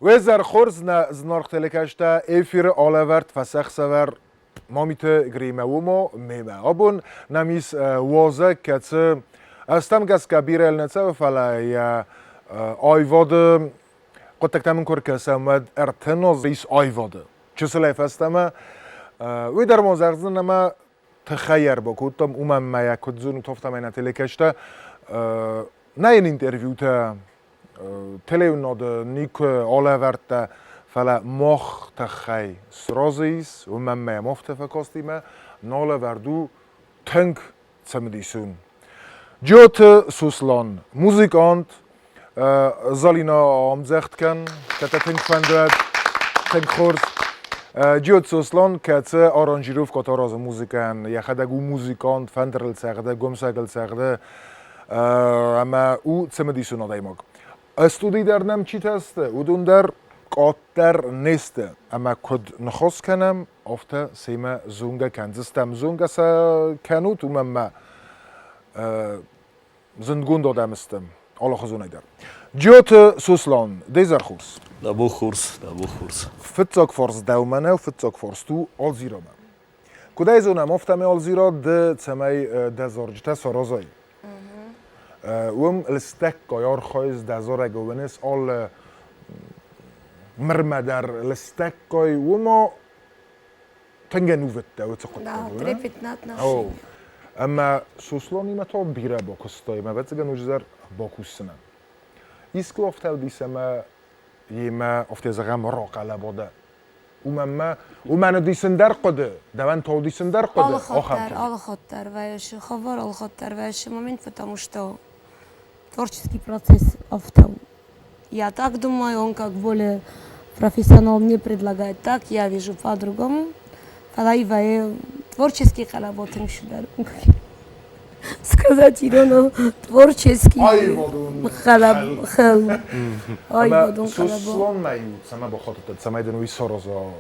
Уе хорз нӕ зынаргъ телекӕстӕ эфиры алӕвӕрд фӕсӕхсӕвӕр Мамиты Гримӕ уымо мемӕ. Абон нӕм ис уазӕг, кӕцы ӕзтӕм гӕсгӕ бирӕ нӕ цӕуы, фӕлӕ йӕ аивады хъуыддӕгтӕм ын куы ркӕсӕм, уӕд 30 азы ис аивады. Чысылӕй фӕстӕмӕ уый дӕр ма зӕгъдзынӕн ӕмӕ тыххӕй ӕрбакодтам, уымӕн ма йӕ куыд зонут, афтӕмӕй нӕ телекӕстӕ нӕ йын интервьютӕ телеуынады никуы алӕвӕрдта, фӕлӕ мах тыххӕй сразы ис, уымӕн ма йӕм афтӕ фӕкастимӕ, налӕвӕрд у тынг цымыдисон. Джиоты Суслан, музыкант, Залина ӕмдзӕгъд кӕн, кӕд дӕ тынг фӕндуӕд, тынг хорз. Джиоты Сослан, кӕцы аранжировкӕтӕ аразы музыкӕйӕн, йӕхӕдӕг у музыкант, фӕндырыл цӕгъды, гуымсӕгыл цӕгъды ӕмӕ у цымыдисон адӕймаг. Студийы дӕр нӕм читӕ сты, уыдон дӕр къаддӕр не сты. Ӕмӕ куыд ныхас кӕнӕм, афтӕ семӕ зонгӕ кӕндзыстӕм. Зонгӕ сӕ кӕнут, уымӕн мӕ зындгонд адӕм сты алыхуызонӕй дӕр. Джиоты Сослан, де зӕр хорз. Дӕ бон хорз, дӕ бон хорз. Фыццаг фарс дӕумӕ нӕу, фыццаг фарст у Алзирамӕ. Куыд ӕй зонӕм, афтӕмӕй Алзира ды цӕмӕй дӕ зарджытӕ саразай. Уым лыстӕггай архайыс, дӕ зарӕг уыныс алы мырмӕ дӕр лыстӕггай, уымӕ тынг ӕнувыд дӕ уыцы хъуыддагыл. Да, трепетно отношение. Ӕмӕ Сосланимӕ та бирӕ бакуыстай, ӕмӕ ӕвӕццӕгӕн уый дӕр бакусдзынӕн. Искуы афтӕ уыдис ӕмӕ йемӕ афтӕ зӕгъӕм рахъӕлӕба дӕ. Уымӕн ма уымӕн уыдис ӕндӕр хъуыды, дӕуӕн та уыдис ӕндӕр хъуыды. Алыхатт дӕр, алыхатт дӕр вӕййы хабар, алыхатт дӕр вӕййы момент, потому что творческий процесс афтӕ у. Я так думаю, он как более профессионал мне предлагает так, я вижу по-другому. Фӕлӕ вӕййы творческий хъӕлӕба тынг сидӕр. Сказать иронау творческий хъӕлӕба. Аивадон хъӕлӕба. Суслонмӕ-иу цӕмӕ бахатыдтӕ, цӕмӕй дын уый сараза?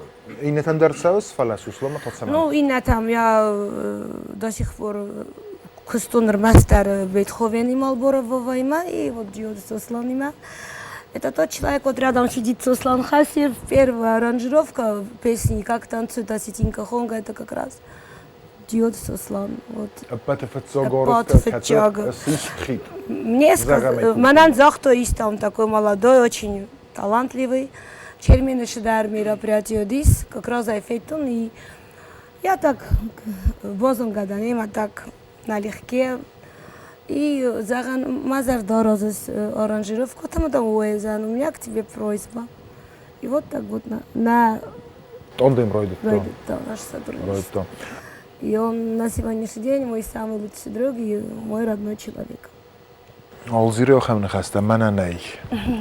Иннӕтӕм дӕр цӕуыс, фӕлӕ Суслонмӕ та цӕмӕн? Ну, иннӕтӕм я до сих пор куыстон ӕрмӕстдӕр Бетховенимӕ, Алборов Воваимӕ и вот Джиоты Сосланимӕ. Это тот человек, вот рядом сидит Сослан Хасиев, первая аранжировка песни «Как танцует осетинка Хонга», это как раз Джиоты Сослан. Вот. Ӕппӕты фыццаг Ӕппӕты фыццаг. Мне мӕнӕн загътой, есть там такой молодой, очень талантливый. Чермены шидар мероприятие дис, как раз айфеттун, и я так бозонгӕ так налегке. И зӕгъӕн, мӕ зӕрдӕ аразыс аранжировку, там там ой, у меня к тебе просьба. И вот так вот на Тандем райдыдта. Райдыдта наше сотрудничество. И он на сегодняшний день мой самый лучший друг и мой родной человек. Алзири ахӕм ныхӕстӕ мӕнӕ нӕй.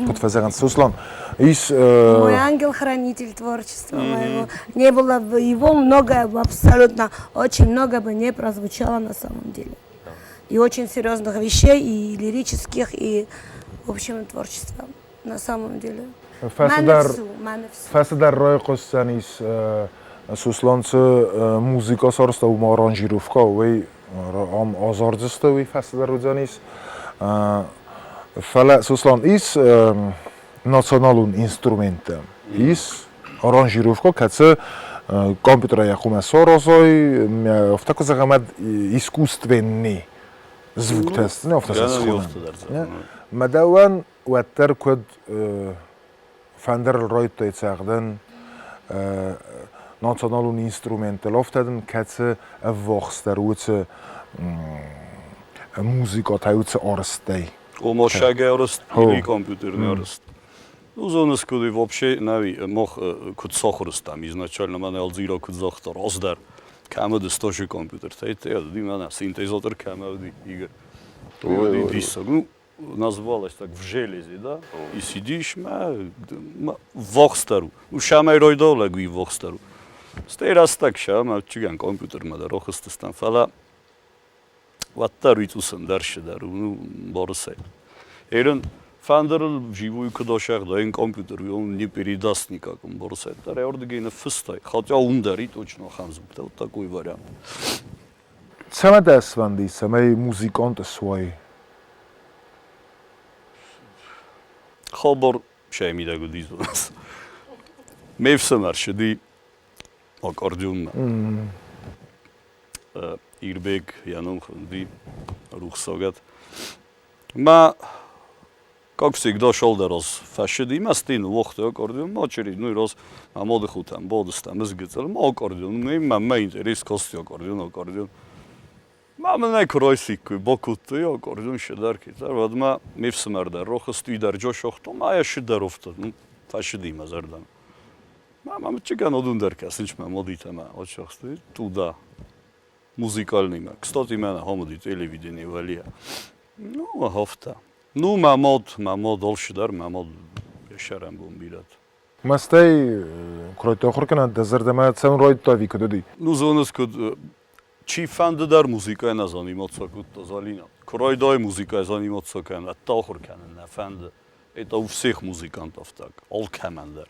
Куыд фӕзӕгъынц, Суслан, ис... Мой ангел-хранитель творчества моего. Не было бы его, многое бы абсолютно, очень много бы не прозвучало на самом деле. И очень серьезных вещей, и лирических, и, в общем, творчества на самом деле. Фӕцыдӕр райхъуысдзӕнис Суслан цы музыка сарӕзта, уымӕ аранжировкӕ, уый ам азардзысты, уый фӕцыдӕр уыдзӕнис. Фӕлӕ Суслан ис националон инструменттӕ, ис аранжировкӕ, кӕцы компьютерӕй хъуамӕ саразай, афтӕ куы зӕгъӕм, искусственный звуктӕ сты, афтӕ сӕ схонӕм. Мӕ дӕуӕн уӕддӕр куыд фӕндырыл райдыдтай цӕгъдын, националон инструменттыл, афтӕ дын кӕцы ӕввахсдӕр уыцы музыкатӕй, уыцы арӕзтӕй? Ома сӕгӕ арӕзт или компьютерный арӕзт? Ну, зоныс, куыд вообще нӕуи мах куыд сахуыр стӕм изначально мӕнӕ Алзира куыд загъта, раздӕр кӕм уыдис тоже компьютертӕ, уыди мӕнӕ синтезатор кӕм уыди, Игорь. Уыди диссаг. Ну, называлось так в железе, да? И сидишь, ввахсдӕр у. Ну, сӕмӕй райдау лӕг уый ввахсдӕр у. Стӕй рӕстӕг сӕмӕ чигӕн компьютермӕ дӕр ахызтыстӕм, фӕлӕ уӕддӕр уый цъус ӕндӕр цыдӕр у, ну, барысӕй. Ерын фӕндырыл вживую куыд асӕгъда, компьютер он не передаст никак, он барысӕй. Дӕр ӕрдыгӕй ныффыстай, хотя ум дӕр и точно ахӕм звуктӕ, вот такой вариант. Цӕмӕ дӕ сфӕнди, цӕмӕй музыкант суай? Хабар. Вообще мидӕг уыди зоныс. Ме фсымӕр ссыди аккордеонмӕ. Ирбег йӕ ном хуынди, рухсагӕд. Мӕ как всегда шалдӕр раз фӕссыди мӕ стин лохты аккордеон, ма очередной раз мӕ мады хутӕм бадыстӕм ызгыцыл, ма аккордеон, мӕ мӕ интерес касти аккордеон, аккордеон. Ма мын ӕй куы райсиккой, бакодтой аккордеон сыдӕр китар, уӕд ма ме фсымӕр дӕр рохст, уый дӕр джосохто, ма йӕ сыдӕр офта, ну, фӕссыди мӕ зӕрдӕмӕ. Мама мчыган одун дӕр кӕсынч мӕ модитӕмӕ отшахсты туда музыкальныймӕ. Кстати, мӕнӕ хамуди телевидение валия. Ну, хафта. Ну, мӕ мад, мӕ мад алчидӕр, мӕ мад сӕрӕн бон бирӕт. Мастӕй куы ахуыр кӕнат, дӕ зӕрдӕмӕ цӕуын райдыдта ӕви куыд уыди? Ну, зоныс, куыд чи фӕнды дӕр музыкӕ нӕ заниматься кодта Залина. Куы райдай музыкӕ заниматься кӕнын, ӕддӕ ахуыр кӕнын нӕ фӕнды. Это у всех музыкантов так, алкӕмӕн дӕр.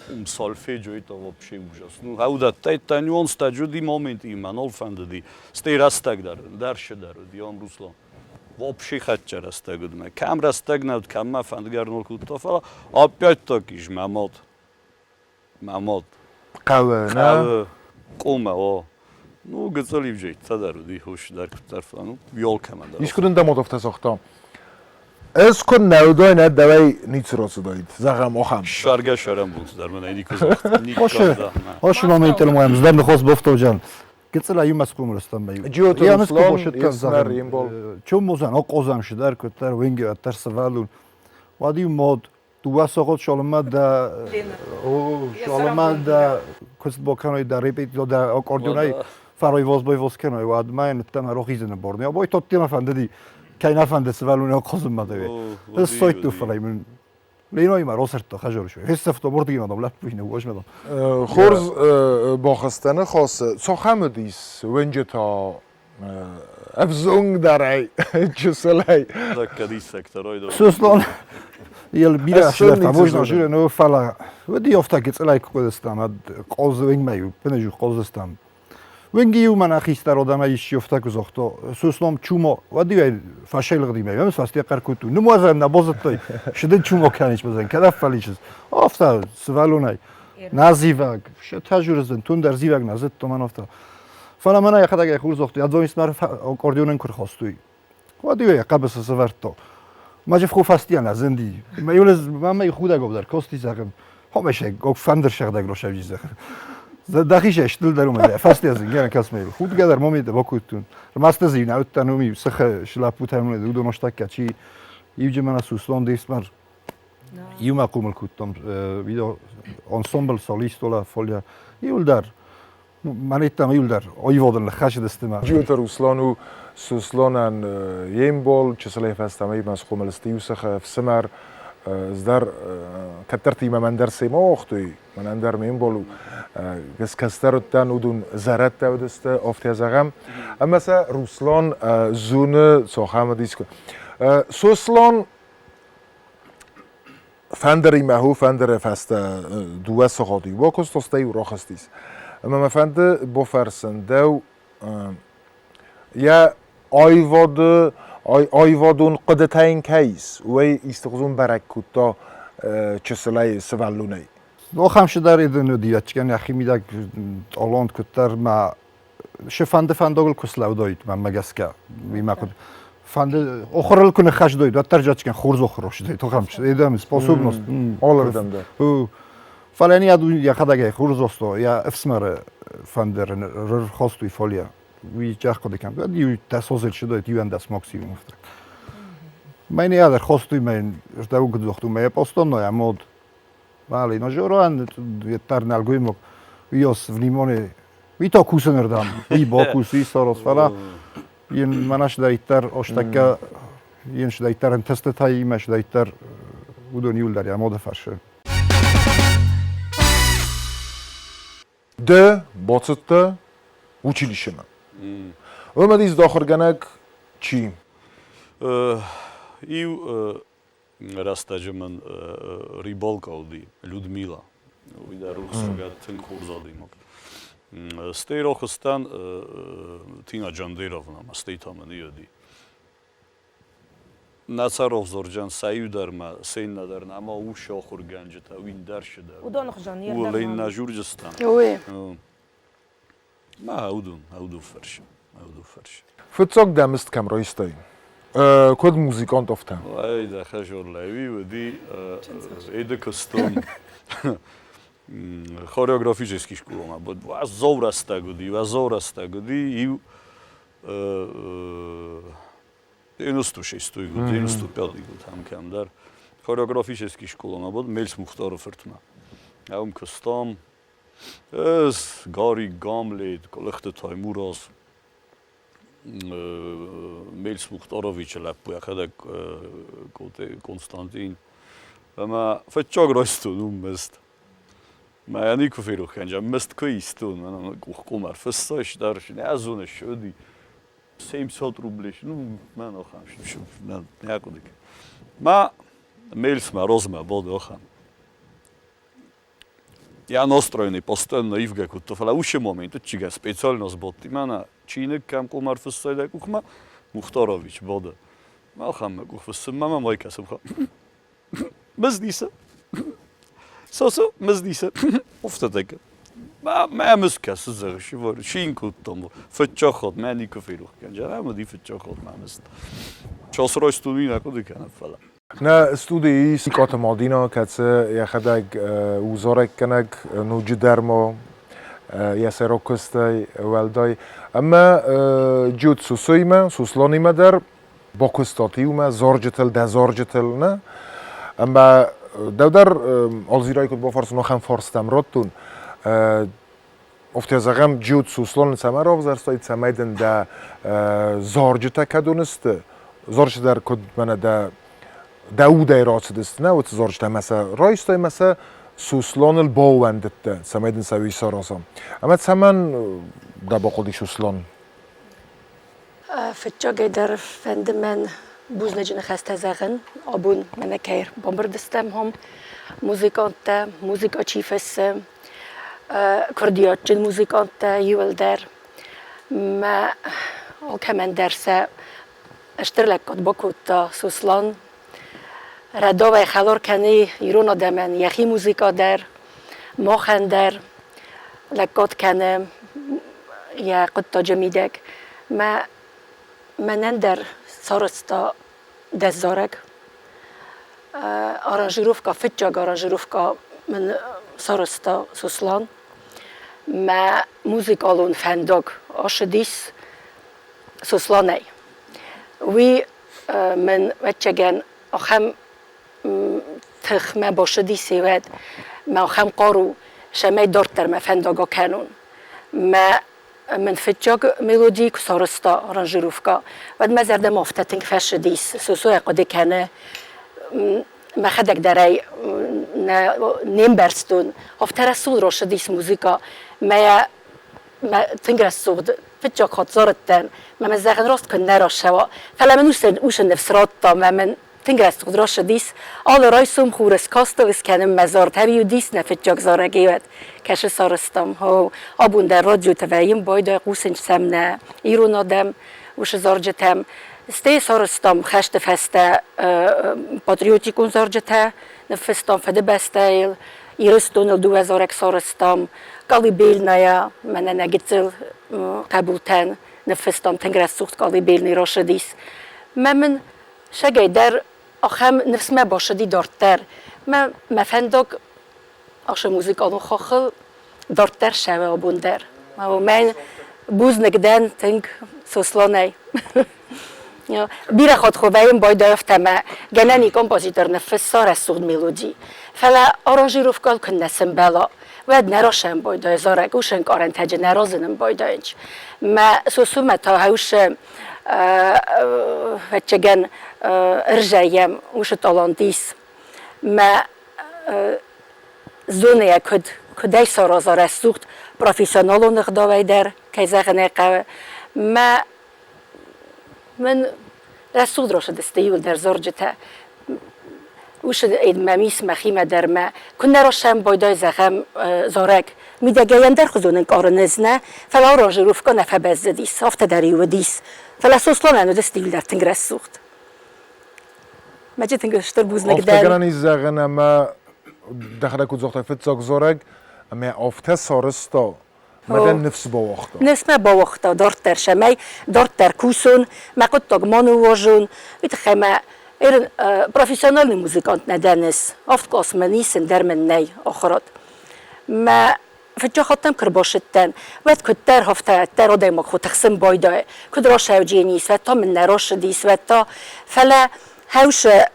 Ум сольфеджио это вообще ужас. Ну, хаудӕттӕ нюанстӕ уыди момент имӕ нал фӕндыди. Стӕй рӕстӕг дӕр, дӕрсы дӕр уыди ам Руслан. Вообще хӕццӕ рӕстӕг уыд мӕ. Кӕм рӕстӕг нӕ уыд, кӕм мӕ фӕндгӕ нал кодта, фӕлӕ опять-таки ж мӕ мад. Мӕ мад. Хъӕуы, нӕ? Хъӕуы. Къумӕ, о. Ну, гыццыл ивджӕйттӕ дӕр уыди, хус дӕр куыддӕр, фӕлӕ ну, ёлкӕмӕ дӕр. Искуы дын дӕ мад афтӕ загъта? Ӕз куы нӕ уыдаин, ӕд дӕуӕй ницы рацыдаид, зӕгъӕм, ахӕм. Ссаргӕ сӕрӕнбонты дӕр мын ӕй никуы загъта. Никӕд. Оши моментыл моем здӕм ныхос бофтоджан. Гыццыл аюмӕ схъомыл стӕм. Джиоты Руслан, Есмӕр, Ембол. Чумозан, окъозам шидар куыддӕр венги ӕддӕр сывӕллон. Уӕд-иу мод дыууӕ согъот шолымӕ дӕ шолымӕ дӕ куыст бокӕной дӕ репетицио дӕ аккордеонӕй фарой возбой воз кӕной, уӕд ма йын ныттӕмӕ рохизыны борны. Обой тоттема фӕндыди, кӕй нӕ фӕнды сывӕллоны окхозынмӕ дӕ. Ссойтту фӕлӕ мын Лейноимӕ росӕрдта хӕзорысой. Хессӕфто бурдыгимӕ дам лӕппуйы ныууӕзмӕ дам. Хорз бахӕстӕны хасы цахӕм уыдис уӕнджытӕ ӕвзонгдӕрӕй, чысылӕй. Сослан ел бирӕ ӕфсымӕртӕ можно жюре, но фӕлӕ уыди офта гыццылӕй куы хъуыдыстам, ӕд къоз уынгмӕ-иу, пынӕ къоздыстам. Уынги-иу мӕнӕ хистӕр одӕмӕ исчи офта куы загъта, Сослан чумо, уӕд-иу ӕй фӕсӕйлыгъдимӕ, ӕмӕ фӕсте хъӕр кодтой, нымуадзӕн нӕ базыдтай, шы дын чумо кӕнис базӕн, кӕд ӕффӕлисыс. Офта сывӕллонӕй нӕ зивӕг, тӕжурыздын, тундӕр зивӕг нӕ зыдтон мӕн офта. Фӕлӕ мӕнӕ йӕхӕдӕг ӕй хурдзохты, ӕдзойнсмӕ аккордеонӕн куы рхастой, уӕд-иу ӕй хъӕбысы сӕвӕрдта. Маджы фху фӕстийӕ нӕ зынди. Мӕ худӕг дӕр кости зӕгъын. Хомӕсӕг, ок фӕндыр сӕгъдӕг росӕвджи зӕгъын. Дӕхи стыл дӕр уымӕ фӕстийӕ зынгӕ кӕсмӕ. Худгӕ дӕр момент бакодтон. Рмаста зин ауыдтан уым сыхы лӕппутӕ уыдон остакка чи иуджы мӕнӕ суслон десмар иумӕ хъомыл кодтам видео ансамбль солистола фолья иуылдӕр Мӕнӕ иуылдӕр аивадон ныххӕцыдысты мӕ. Джиоты Руслан у Сосланӕн йе мбал, чысылӕй фӕстӕмӕ имӕ схъомыл сты иу сыхы ӕфсымӕр. Ӕз дӕр кӕддӕртимӕ мӕн дӕр семӕ уагътой, мӕнӕн дӕр ме мбал у. Ӕз кӕстӕр уыдтӕн, уыдон зӕрӕдтӕ уыдысты, афтӕ зӕгъӕм. Ӕмӕ сӕ Руслан зоны, цахӕм уыдис. Сослан Фӕндыримӕ ху фӕндыры фӕстӕ дыууӕ сыгъоды иу бакуыста, стӕй иу рахызтис. Ӕмӕ мӕ фӕнды бафӕрсын дӕу йӕ аивады аивадон хъуыдытӕ йын кӕй ис, уый истыхуызон бӕрӕг кодта чысылӕй сывӕллонӕй. Ахӕм цыдӕр дын уыди, ӕцӕгӕн йӕхимидӕг талант куыддӕр ма шы фӕнды фӕндагыл куы слӕудоид мӕнмӕ гӕсгӕ уый куыд фӕнды охырыл куы ныххӕсдоид уӕддӕр жачкен хорз охыр ошдоид охам эдам способность алырдӕм дӕр фӕлӕ не аду йӕхӕдӕг хорз осто йӕ ӕфсымӕры фӕндыр рхостуй фолия уый чах хъуыды кӕн уӕд иу тӕсозел шыдоид иуӕндӕс максимум Мӕн ядер хостуй мӕн ждау гдзохту мӕ постонно я мод Вали, но жоран еттар нӕлгоймаг уыйас внимание уый та кусынырдӕм, уый бакусы сараз, фӕлӕ йын мӕнӕ сдӕриддӕр остӕккӕ йын сдӕриддӕр ӕнтыстытӕ имӕ сдӕриддӕр уыдон иуылдӕр йӕ моды фӕрсы. Ды бацыдтӕ училищемӕ. Уымӕ дис ахуыргӕнӕг чи? Иу рӕстӕджы мын рибалка уыди, Людмила. Уый дӕр рухсагӕд тынг хорз адӕймаг. Стӕй рохыстӕн Тина Джандеровна, стӕй та мын уыди. Нацаров зорджан саюдар ма сеннадар нама уш охурганджита уиндаршидар. Уыдоны хуызӕн йе Ула Журджистан. Ой. Ма аудун, ауду фарш. Ауду фарш. Фыццаг дӕ мызд кӕм райстай? Куыд музыкант афтӕ? Ай, дӕ хӕзор лӕуи уыди эдыкыстон хореографический школамӕ. Уӕззау рӕстӕг уыди, уӕззау рӕстӕг уыди. Иу 96 год, 95 год ам кӕмдӕр хореографический школамӕ буд Мельс Мухтары фыртмӕ. Ам куыстам. Ӕз, Гарри Гамлет, Къуылыхты Таймураз, Мельс Мухтаровичы лӕппу йӕхӕдӕг Константин. Ӕмӕ фыццаг райстон уым мызд. Мӕ никуы ферох кӕнджа, мызд куы истон, мӕнӕ къухкъумар фыссыс дӕр, нӕ зоныс, уыди 700 рублей. Ну, мӕн охам, нӕ хъуыды. Ма Мельсмӕ, Розмӕ бод охам. Я настроенный постоянно ивгӕ кодта, фӕлӕ уыцы момент чигӕ специально сбадти мӕнӕ чиныг кӕм къумар фыссай дӕ къухмӕ, Мухтарович бады. Махӕн мӕ къух фыссын, мӕ мӕ кӕсым. Мыздисы. Сосо, мыздисы. Офтӕдӕг. Мӕ мыз кӕсы зӕгъыс, шин кодтам. Фыццаг мӕ никуы ферох кӕнджа, ӕмӕ ди фыццаг мӕ мызд. Час райстон нӕ хъуыды кӕнын, фӕлӕ. Нӕ студийы ис Икъаты Мадина, кӕцы йӕхӕдӕг у зарӕггӕнӕг, ноджыдӕр ма йӕ сӕйраг куыстӕй уӕлдай. Ӕмӕ Джуд Сусоимӕ, Сусланимӕ дӕр бакуыстат иумӕ зарджытыл, дӕ зарджытыл, нӕ? Ӕмӕ дӕу дӕр Алзирайы куыд бафарстон, ахӕм фарстӕм радтон. Афтӕ зӕгъӕм, Джуд Сусланы цӕмӕ равзӕрстай, цӕмӕй дын дӕ зарджытӕ кӕдон сты? Зарджытӕ дӕр куыд мӕнӕ дӕ дӕ удӕй рацыдысты, нӕ уыцы зарджытӕ ӕмӕ сӕ райстай ӕмӕ сӕ Сусланыл баууӕндыдтӕ, цӕмӕй дын сӕ уый сараза. Ӕмӕ цӕмӕн дӕ бахъуыди Суслан? Фыццагӕй дӕр фӕнды мӕн бузныджы ныхӕстӕ зӕгъын. Абон мӕнӕ кӕй ӕрбамбырд стӕм музыканттӕ, музыкӕ чи фыссы, курдиатджын музыканттӕ иуылдӕр. Мӕ алкӕмӕн дӕр сӕ стыр лӕггад бакодта Сослан. Рӕдауӕй хӕлар кӕны ирон адӕмӕн йӕхи музыкӕ дӕр, махӕн дӕр лӕггад кӕны йӕ хъуыддаджы мидӕг. Мӕ мӕнӕн дӕр сарӕзта дӕс зарӕг. Аранжировка, фыццаг аранжировка мын сарӕзта Сослан. Мӕ музыкалон фӕндаг ацыдис Сосланӕй. Уый мын, ӕвӕццӕгӕн, ахӕм тых мӕ бацыдис уӕд, мӕ ахӕм хъару, цӕмӕй дарддӕр мӕ фӕндаг акӕнон. Мӕ мын фыццаг мелоди куы сарӕзта аранжировкӕ, уӕд мӕ зӕрдӕмӕ афтӕ тынг фӕцыдис, Сосо хъуыды кӕны, мӕхӕдӕг дӕр ӕй не мбӕрстон, афтӕ рӕсугъд рацыдис музыкӕ, мӕ тынг рӕсугъд фыццаг хатт зарыдтӕн, мӕ мӕ зӕгъын раст куыннӕ рацӕуа, фӕлӕ мын уыцы ныфс радта, мӕ мын тынг рӕсугъд рацыдис. Алы райсом хуры скастыл скӕнын мӕ зард, ӕви уыдис нӕ фыццаг зарӕг уӕд, кӕсы сарӕзтам. Абон дӕр радиоты вӕййын байдайы, хъусын сӕм нӕ ирон адӕм уыцы зарджытӕм. Стӕй сарӕзтам хӕсты фӕстӕ патриотикон зарджытӕ, ныффыстам Фыдыбӕстӕйыл, Ирыстоныл дыууӕ зарӕг сарӕзтам, Колыбельная, мӕнӕ нӕ гыццыл хъӕбултӕн ныффыстам тынг рӕсугъд колыбельный рацыдис. Мӕ мын сагӕй дӕр ахӕм ныфсмӕ бацыди дарддӕр. Мӕ мӕ фӕндаг ацы музыкалон хаххыл дарддӕр цӕуы абон дӕр. Мӕн бузныг дӕн тынг Сосланӕй. Бирӕ хатт вӕййын байдайӕфтӕ мӕ гӕнӕн и композитор ныффысса рӕсугъд мелоди. Фӕлӕ аранжировкӕйыл куыннӕ сӕмбӕла, уӕд нӕ расӕн байдайы зарӕг, уыцы ӕнкъарӕнтӕджы нӕ разынын байдайынц. Мӕ Сосумӕ та хӕусы ӕвӕццӕгӕн ӕрзайӕм уыцы талант ис. Мӕ зоны куыд, куыдӕй сараза рӕсугъд профессионалон ӕгъдауӕй дӕр, кӕй зӕгъын ӕй хъӕуы. Мӕ мын рӕсугъд рацыдысты иуылдӕр зарджытӕ. Уыцы мӕм ис мӕхимӕ дӕр мӕ куыннӕ расӕм байдайы зӕгъӕм зарӕг. Мидӕгӕй ӕндӕрхуызон ӕнкъарын ӕз нӕ, фӕлӕ аранжировкӕ нӕ фӕбӕззыдис, афтӕ дӕр-иу уыдис. Фӕлӕ Сосланӕн уыдысты иуылдӕр тынг рӕсугъд. Мӕ тынг стыр бузныг дӕн. Афтӕ гӕнӕн ис зӕгъӕн, ӕмӕ дӕхӕдӕг куыд загътай, фыццаг зарӕг, ӕмӕ афтӕ сарӕзта, мӕ дӕ ныфс бауагъта. Ныфс мӕ бауагъта дарддӕр, цӕмӕй дарддӕр кусон, мӕ хъуыддаг ма ныууадзон. Уый тыххӕй мӕ профессиональный музыкант нӕ дӕн ӕз. Авд класс мӕн ис, ӕндӕр мӕн нӕй ахуырад. Мӕ фыццаг хаттӕм куы рбацыдтӕн, уӕд куыддӕр афтӕ адӕймаг хотыхсын байдайы, куыд расӕвдженис, уӕд та мын нӕ рацыдис, уӕд та. Фӕлӕ хӕусы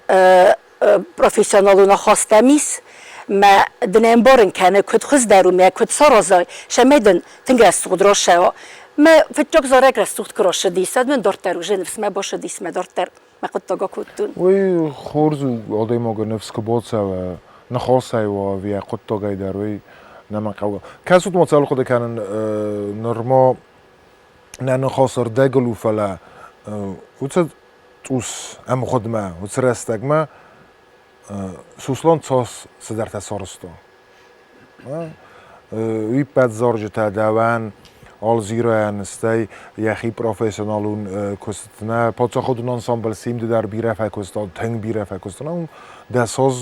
профессионалон ахастӕм ис, мӕ дын ӕмбарын кӕны, куыд хуыздӕр у, мӕ куыд саразай, цӕмӕй дын тынг рӕсугъд расӕуа. Мӕ фыццаг зарӕг рӕсугъд куы рацыдис, уӕд мын дарддӕр уже ныфсмӕ бацыдис, мӕ дарддӕр мӕ хъуыддаг акодтон. Уый хорз у, адӕймагы ныфс куы бацӕуа, ныхасӕй уа ӕви йӕ хъуыддагӕй дӕр, уый нӕмӕ хъӕуы. Кӕсут ма цӕуыл хъуыды кӕнын, нырма нӕ ныхас ӕрдӕгыл у, фӕлӕ уыцы цъус ӕмгъуыдмӕ, уыцы рӕстӕгмӕ Суслон цас цыдӕртӕ сарӕзта. Уый ӕппӕт зарджытӕ дӕуӕн, Алзирӕн, стӕй йӕхи профессионалон куыст нӕ паддзахадон ансамбль Симды дӕр бирӕ фӕкуыста, тынг бирӕ фӕкуыста. Дӕ цас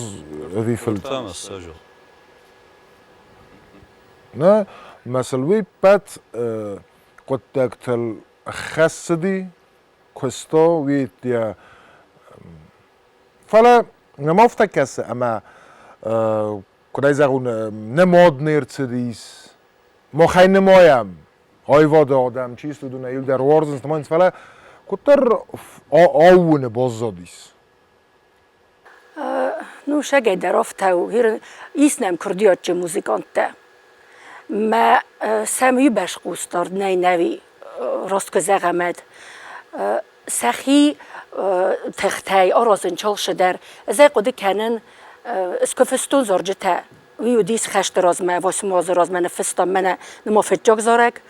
ӕви фылдӕр? Нӕ, мӕ уый ӕппӕт хъуыддӕгтыл хӕссыди, куыста, уый йӕ Фӕлӕ нӕм афтӕ кӕсы, ӕмӕ куыд ӕй зӕгъон, нӕ мад не рцыдис, махӕй нымайӕм, аивады адӕм чи сты, уыдон иуылдӕр уарзынц, нымайынц, фӕлӕ куыддӕр аууоны баззадис. Ну, сӕгӕй дӕр афтӕ у. Ис нӕм курдиатджын музыканттӕ. Мӕ сӕм уыйбӕрц хъусдард нӕй нӕуи, раст куы зӕгъӕм, ӕд. Сӕхи тыхтӕй аразын чалшы дӕр. Ӕз ӕй хъуыды кӕнын, ӕз куы фыстон зарджытӕ, уый уыдис хӕсты размӕ, восьмой азы размӕ ныффыстам мӕнӕ нырма фыццаг зарӕг.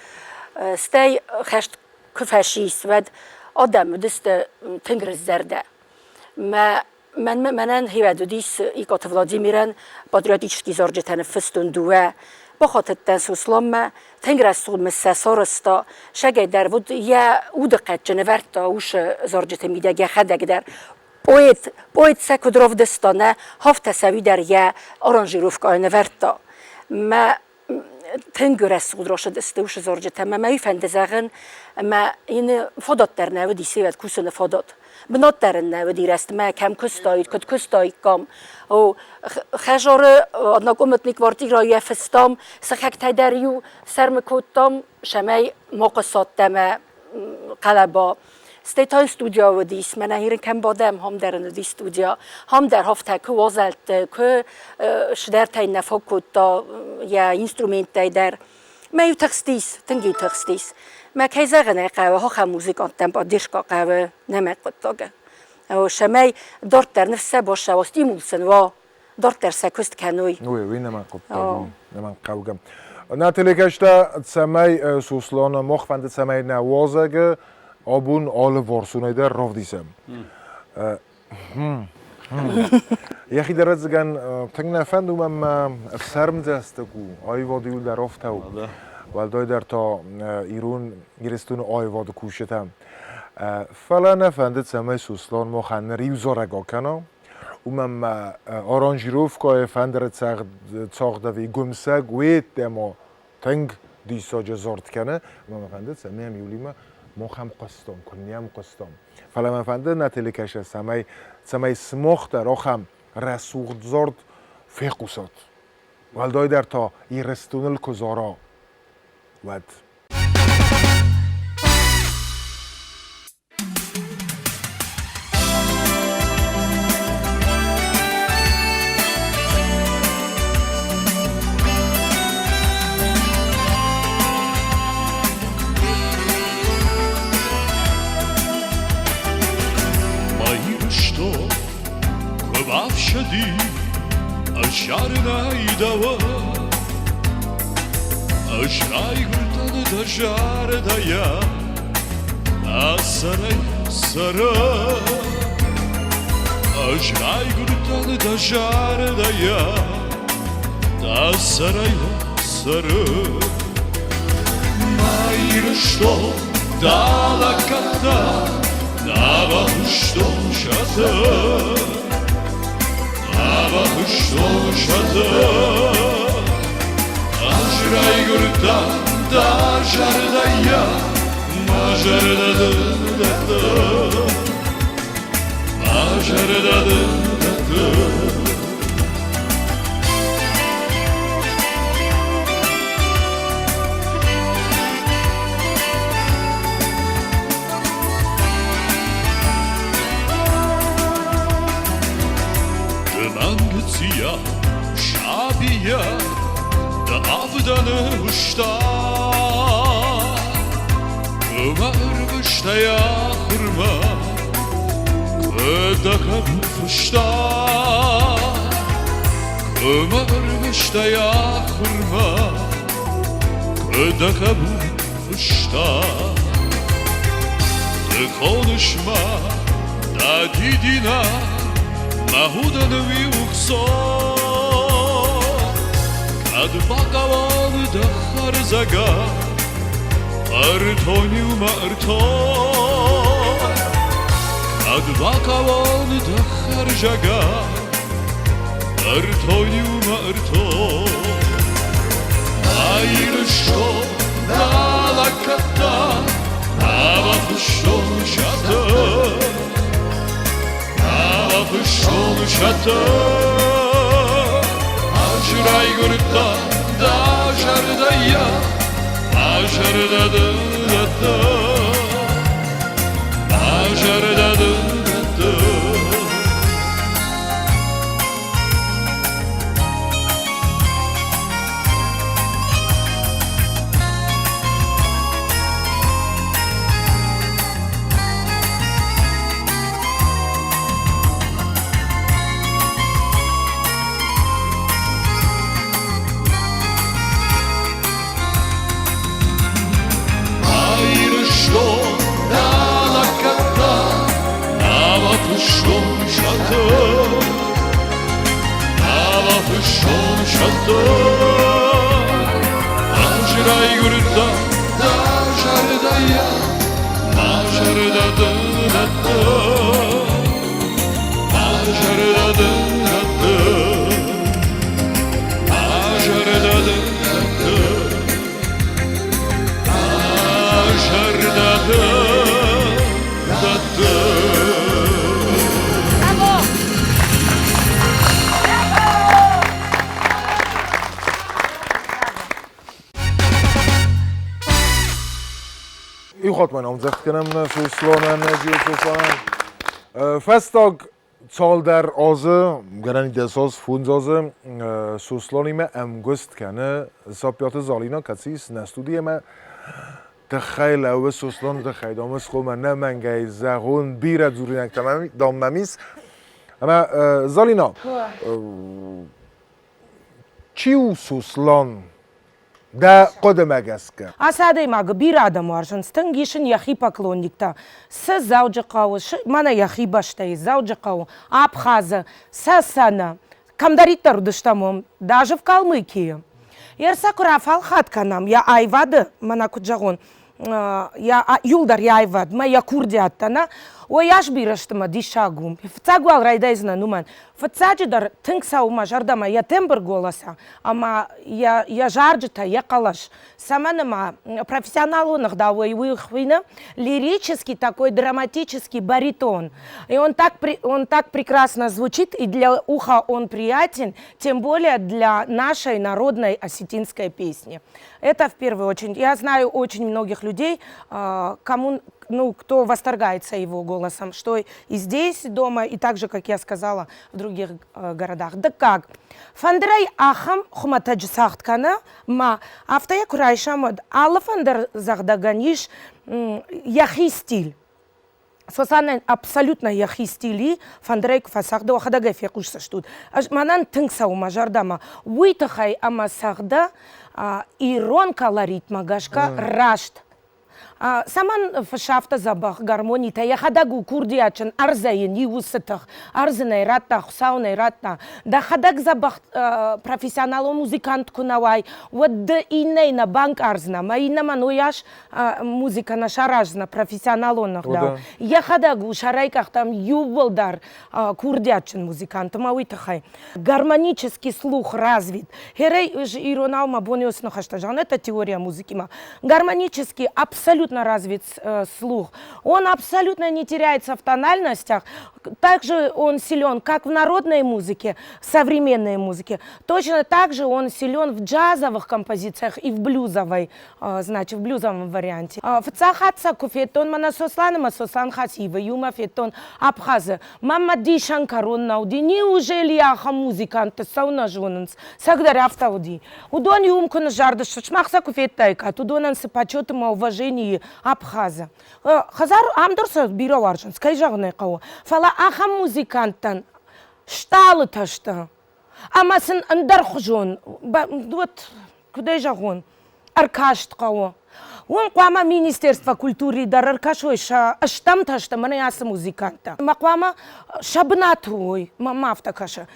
Стӕй хӕст куы фӕцис, уӕд адӕм уыдысты тынг рыстзӕрдӕ. Мӕ мӕнмӕ мӕнӕн хивӕд уыдис Икъоты Владимирӕн патриотический зарджытӕ ныффыстон дыууӕ. Бахатыдтӕн Сосланмӕ, тынг рӕсугъд мын сӕ сарӕзта, сӕгӕй дӕр уыд йӕ удыхъӕдджын нывӕрдта усы зарджыты мидӕг йӕхӕдӕг дӕр. Поэт, поэт сӕ куыд равдыста, нӕ, афтӕ сӕ уый дӕр йӕ аранжировкӕйы нывӕрдта. Мӕ тынг рӕсугъд рацыдысты уыцы зарджытӕ ӕмӕ мӕ уый фӕнды зӕгъын, ӕмӕ йын фадат дӕр нӕ уыди севӕд кусыны фадат. Бынат дӕр ын нӕ уыди рӕстмӕ, кӕм куыстаид, куыд куыстаиккам. О, хӕдзары однокомнатный квартирӕйы йӕ фыстам, сыхӕгтӕй дӕр-иу сӕрмы кодтам, цӕмӕй ма хъуысадтӕ мӕ хъӕлӕба. Стӕй та студиа уыдис, мӕнӕ ирын кӕм бадӕм, хам дӕр ын уыди студиа. Хам дӕр афтӕ куы уазӕлтты, куы цыдӕртӕ йын нӕ фаг кодта йӕ инструменттӕй дӕр. Мӕ-иу тыхстис, тынг-иу тыхстис. Мӕ кӕй зӕгъын ӕй хъӕуы, ахӕм музыканттӕн поддержка хъӕуы нӕ мӕ хъуыддаг. Цӕмӕй дарддӕр ныфс сӕ бассӕуа, стимул сын уа, дарддӕр сӕ куыст кӕной. Уый, уый нӕмӕ хъуыддаг у, нӕмӕ хъӕугӕ. Нӕ телекӕстӕ, цӕмӕй Сосланы мах фӕнды, цӕмӕй нӕ уазӕгы абон алыварсонӕй дӕр равдисӕм. Йӕхи дӕр ӕдзыгӕн тынг нӕ фӕнды, уымӕн ӕмӕ ӕфсӕрмдзӕстыг у, аивад иуылдӕр афтӕ у. Уӕлдайдӕр та ирон Ирыстоны аивады кусджытӕ. Фӕлӕ нӕ фӕнды, цӕмӕй Сослан махӕн ныр иу зарӕг акӕна, уымӕн ӕмӕ аранжировкӕйы фӕндыры цагъд ӕви гуымсӕг уеддӕмӕ тынг диссаджы зард кӕны. Ӕмӕ мӕ фӕнды, цӕмӕй ӕм Юлимӕ мах ӕм хъуыстон, куыннӕ йӕм хъуыстон. Фӕлӕ мӕ фӕнды нӕ телекӕсӕг, цӕмӕй, цӕмӕй сымах дӕр ахӕм рӕсугъд зард фехъусат. Уӕлдайдӕр та Ирыстоныл куы зара, уӕд. Мӕ Ирыстон куы бафсӕди ӕззарынӕй дӕуӕн, Ӕз райгуырдтӕн дӕ зӕрдӕйӕ, дӕ сӕрӕй цӕрын. Ӕз райгуырдтӕн дӕ зӕрдӕйӕ, дӕ сӕрӕй цӕрын. Мӕ Ирыстон, дӕ лӕггӕдтӕ. Нӕ бахуыстон сӕтӕ, нӕ бахуыстон сӕтӕ. Ӕз райгуырдтӕн дӕ зӕрдӕйӕ, мӕ зӕрдӕ дын дӕтты, мӕ зӕрдӕ дын дӕтты. Дымӕнгцийӕ, сабийӕ дӕ авдӕны уызта. Куы мӕ ӕрвыстай ахуырмӕ, куы дӕ кӕм фыста. Куы мӕ ӕрвыстай ахуырмӕ, куы дӕ кӕм фыста. Ды хоныс мӕ дӕ дидинӕ, мӕ худӕн уиу хцон. Кӕд бахъӕуон дӕ хӕрзӕгӕ, ӕртон-иу мӕ ӕртон. Кӕд бахъӕуон дӕ хӕрзӕгӕ, ӕртон-иу мӕ ӕртон. Мӕ Ирыстон, нӕ лӕггӕдтӕ, нӕ бафыстон сӕтӕ, нӕ бафыстон сӕтӕ. Ӕз райгуырдтӕн дӕ зӕрдӕйӕ, мӕ зӕрдӕ дын дӕтты, мӕ зӕрдӕ дын дӕтты. Ирыстон, нӕ лӕггӕдтӕ, нӕ бафыстон сӕтӕ. Бафыстон сӕтӕ. Ӕз райгуырдтӕн дӕ зӕрдӕйӕ, мӕ зӕрдӕ дын дӕтты, мӕ зӕрдӕ дын дӕтты, мӕ зӕрдӕ дын дӕтты, мӕ зӕрдӕ дын дӕтты. Иу хатт ма ӕмдзӕгъд кӕнӕм нӕ Сосланӕн, Джио Сосланӕн. Фӕстаг цалдӕр азы, гӕнӕн 10 аз, 5 азы Сосланимӕ ӕмгуыст кӕны Саппиаты Залина, кӕцы ис нӕ студийӕмӕ тыххӕй лӕууы Сосланы тыххӕй, дам схъомӕ нӕ мӕнгӕй зӕгъон, бирӕ дзуринӕгтӕ дам мӕм ис. Ӕмӕ Залина, чи у Сослан дӕ хъуыдымӕ гӕсгӕ? Ацы адӕймагы бирӕ адӕм уарзынц, тынг ис ын йӕхи поклонниктӕ. Цы Дзӕуджыхъӕуы, мӕнӕ йӕхи бӕстӕйы, Дзӕуджыхъӕуы, Абхазы, Цӕцӕны, кӕмдӕриддӕр уыдыстӕм уым, даже в Калмыкийы. Ерсӕ куы рафӕлхат кӕнӕм йӕ аивады, мӕнӕ куыд зӕгъон, йӕ иуылдӕр йӕ аивадмӕ, йӕ курдиаттӕ нӕ, уыйас бирӕ сты мӕ диссаг у. Фыццаг уал райдайдзынӕн уымӕн. Фыццаджыдӕр тынг цӕуы мӕ зӕрдӕмӕ йӕ тембр голоса ӕмӕ йӕ, йӕ зарджытӕ, йӕ хъӕлӕс. Цӕмӕн ӕмӕ профессионалон ӕгъдауӕй уый хуыйны лирический такой драматический баритон. И он так прекрасно звучит, и для уха он приятен, тем более для нашей народной осетинской песни. Это в первую очередь. Я знаю очень многих людей, кому, ну, кто восторгается его голосом, что и здесь дома, и так же, как я сказала, в других городах. Да как? Фӕндырӕй ахӕм хуымӕтӕджы цагъд кӕны, ма афтӕ йӕ куы райсӕм, уӕд алы фӕндырдзӕгъдӕгӕн ис йӕхи стиль. Сосланӕн абсолютно йӕхи стиль и, фӕндырӕй куы фӕцӕгъды, уӕхӕдӕг ӕй фехъусдзыстут. Ӕз мӕнӕн тынг цӕуы мӕ зӕрдӕмӕ. Уый тыххӕй ӕмӕ цӕгъды ирон колоритмӕ гӕсгӕ раст. Цӕмӕн фыссы афтӕ дзӕбӕх гармонитӕ? Йӕхӕдӕг у курдиатджын, ӕрдзӕй йын и уыцы тых. Ӕрдз ын ӕй радта, Хуыцау ын ӕй радта. Дӕхӕдӕг дзӕбӕх профессионалон музыкант куы нӕ уай, уӕд ды иннӕйы нӕ банкъардзынӕ ӕмӕ иннӕмӕн уыйас музыкӕ нӕ сараздзынӕ профессионалон ӕгъдау. Йӕхӕдӕг у сӕрӕй къӕхтӕм иууылдӕр курдиатджын музыкант ӕмӕ уый тыххӕй. Гармонический слух развит. Херӕй иронау мӕ бон ес ныхӕстӕ зӕгъын, это теория музыкимӕ. Гармонический абсолютно развит слух. Он абсолютно не теряется в тональностях. Также он силен как в народной музыке, современной музыке, точно так же он силен в джазовых композициях и в блюзовой, значит, в блюзовом варианте. Фыццаг хатт сӕ куы федтон мӕнӕ Сослан ӕмӕ Сослан Хасиевы иумӕ федтон Абхазы. Мӕнмӕ дисӕн кӕрон нӕ уыди, неужели ахӕм музыкантты цӕуы нӕ зонынц? Цӕгдӕр афтӕ уыди. Уыдон иум куы ныззардысты, сымах сӕ куы федтаиккат, уыдонӕн цы почет ӕмӕ уважение Абхазы. Хӕдзар ам дӕр сӕ бирӕ уарзынц, кӕй зӕгъын ӕй хъӕуы. Фӕлӕ ахӕм музыканттӕн стъалытӕ сты. Ӕмӕ сын ӕндӕрхуызон, вот куыдӕй зӕгъон, ӕркаст хъӕуы. Уым хъуамӕ Министерство культуры дӕр ӕркӕсой сӕ стӕмтӕ сты мӕнӕ ацы музыканттӕ. Ӕмӕ хъуамӕ сӕ бынаты уой, мӕнмӕ афтӕ кӕсы.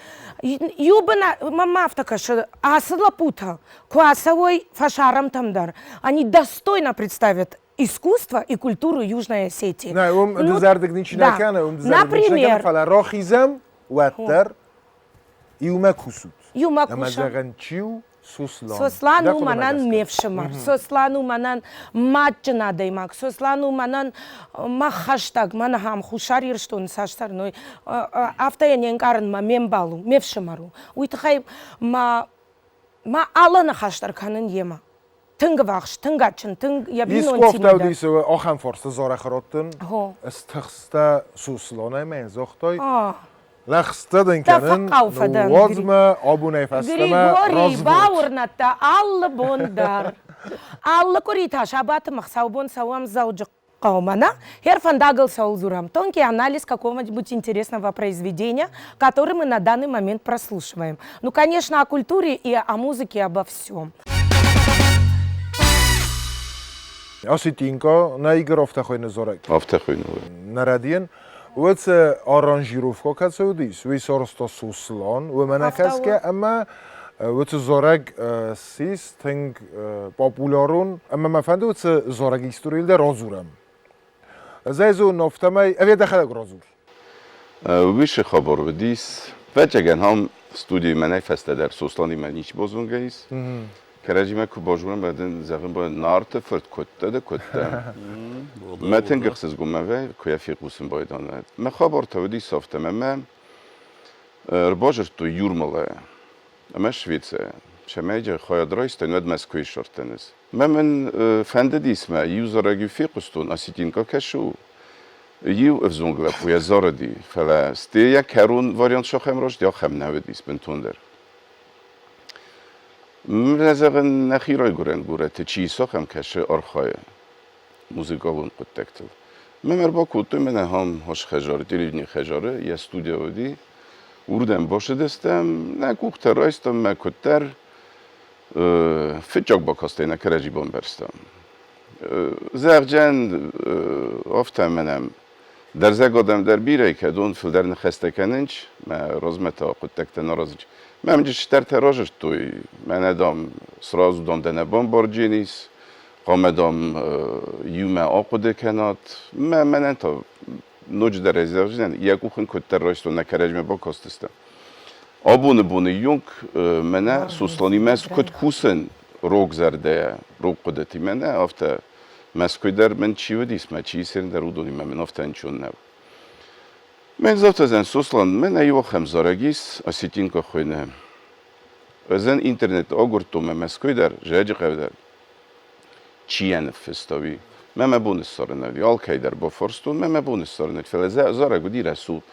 Иу бынат, мӕнмӕ афтӕ кӕсы, ацы лӕппутӕ куы ацӕуой фӕсарӕнтӕм дӕр, они достойно представят искусство и культуру Южной Осетии. Нӕ, уым дызӕрдыг ничи нӕ кӕны, уым дызӕрдыг ничи нӕ кӕны, фӕлӕ рахизӕм уӕддӕр иумӕ кусут. Иумӕ кусӕм. Ӕмӕ зӕгъӕн чи у Сослан? Сослан у мӕнӕн ме фсымӕр. Сослан у мӕнӕн мадджын адӕймаг. Сослан у мӕнӕн мӕ хӕстӕг, мӕн ахӕм Хуссар Ирыстоны цас цӕрын, афтӕ йӕ не нкъарын, мӕ ме мбал у, ме фсымӕр у. Уый тыххӕй мӕ мӕ алы ныхас дӕр кӕнын йемӕ. Тынг ӕввахс, тынг адджын, тынг йӕ бинонтимӕ дӕр. Искуы ахӕм фарсты зарӕх раттын, стыхстӕ Сосланӕй мӕ загътай, лӕгъстӕ дын кӕнын, ныууадз мӕ абонӕй фӕстӕмӕ Григорий, бауырнӕд дӕ алы бон дӕр. Алы къуыри та сабаты мах саубон цӕуӕм Дзӕуджыхъӕумӕ, нӕ? Хер фӕндагыл цӕуыл дзурӕм? Тонкий анализ какого-нибудь интересного произведения, который мы на данный момент прослушиваем. Ну, конечно, о культуре и о музыке, обо всем. Осетинка на Игорь афтӕ зарӕг. Афтӕ хуыйны. Нӕ рӕдийын. Уӕд сӕ аранжировка кӕцы уыдис, уый сарӕзта Сослан, уымӕ нӕ кӕсгӕ ӕмӕ уыцы зарӕг ссис тынг популярон. Ӕмӕ мӕ фӕнды уыцы зарӕг историйыл дӕр радзурӕм. Ӕз ӕй зонын афтӕмӕй, ӕви дӕхӕдӕг радзур? Уыцы хабар уыдис, ӕвӕццӕгӕн, ам студийы мӕнӕй фӕстӕдӕр Сосланимӕ ничи базонгӕ ис. Кӕрӕдзимӕ куы базонӕм, уӕд ын зӕгъын бон, Нарты фырт куыдтӕ дӕ, куыдтӕ. Мӕ тынг ӕхсызгон мӕ вӕййы, куы йӕ фехъусын байдайон. Мӕ хабар та уыдис афтӕ, мӕ ӕрбазырдтой Юрмалайӕ ӕмӕ Швецийӕ. Цӕмӕй хайад райстон, уӕд Мӕскуыйы ссардтӕн ӕз. Мӕ мын фӕндыдис мӕ иу зарӕг-иу фехъуыстон, осетинка кӕсы у. Иу ӕвзонг лӕппу йӕ зарыди, фӕлӕ стӕй йӕ кӕрон вариант сахӕм раст, ахӕм нӕ уыдис бынтондӕр. Мӕ зӕгъын, нӕхи райгуырӕн горӕты чи сахӕм кӕсы, архайы музыкалон хъуыддӕгтыл. Мӕм ӕрбакодтой мӕнӕ ахӕм хорз хӕдзары, телевиденийы хӕдзары, йӕ студия уыди. Уырдӕм бацыдыстӕм, нӕ къухтӕ райстам, мӕ куыддӕр фыццаг бакастӕй нӕ кӕрӕдзи бамбӕрстам. Зӕгъджен, афтӕ мӕнӕм дӕрзӕг адӕм дӕр бирӕ кӕдон фылдӕр ныхӕстӕ кӕнынц, мӕ размӕ та хъуыддӕгтӕ нӕ аразынц. Мӕм чидӕртӕ разырдтой, мӕнӕ, дам, сразу, дам, дӕ нӕ бамбардженис, хъуамӕ, дам, иумӕ ахъуыды кӕнат. Мӕ мӕнӕн та ноджыдӕр ӕй зӕгъдзынӕн, йӕ къух ын куыддӕр райстон, нӕ кӕрӕдзимӕ бакастыстӕм. Абоны боны йонг мӕнӕ Сосланимӕ куыд кусын рог зӕрдӕйӕ, рог хъуыдытимӕ нӕ, афтӕ Мӕскуы дӕр мын чи уыдис, мӕ чи исерн дӕр уыдонимӕ мын афтӕ ӕнцон нӕу. Мӕн завтра Сослан, мӕнӕ иу ахӕм зарӕг ис, осетинка хуыйны. Ӕз ын интернеты агуырдтон мӕ Мӕскуы дӕр, Зӕджыхъӕу дӕр. Чи йӕ ныффыста, уый. Мӕ мӕ бон ссарын ӕви алкӕй дӕр бафарстон, мӕ мӕ бон ссарын ӕви, фӕлӕ зарӕг уыди рӕсугъд.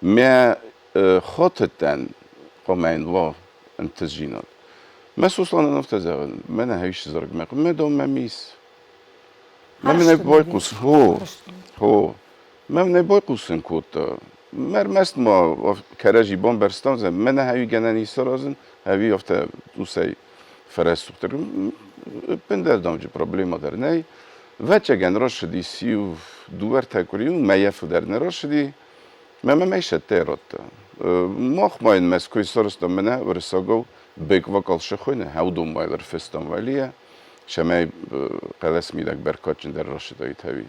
Мӕ хотыдтӕн хъуамӕ йын уа ӕнтыстдзинад. Мӕ Сосланӕн афтӕ зӕгъын, мӕнӕ хӕйсы зарӕг мӕ мӕ дон мӕм ис. Мӕ мын ӕй байхъус, хо, хо, мӕ мын ӕй байхъусын кодта. Мӕ ӕрмӕст ма кӕрӕдзи бамбӕрстам, мӕнӕ хӕуи гӕнӕн ис саразын, ӕви афтӕ усӕй фӕрӕсугъддӕр. Ӕппындӕр дамджы проблема дӕр нӕй. Ӕвӕццӕгӕн рацыдис иу дыууӕ-ӕртӕ къуыри, мӕйӕ фылдӕр нӕ рацыди, мӕ мӕм ӕй сӕттӕй радта. Мах ма йын Мӕскуыйы сарӕзтам мӕнӕ уырыссагау бэк-вокал схуыйны, уыдон ма йыл ӕрфыстам уӕлийӕ, цӕмӕй хъӕлӕс мидӕг бӕркадджындӕр рацыдаид ӕви.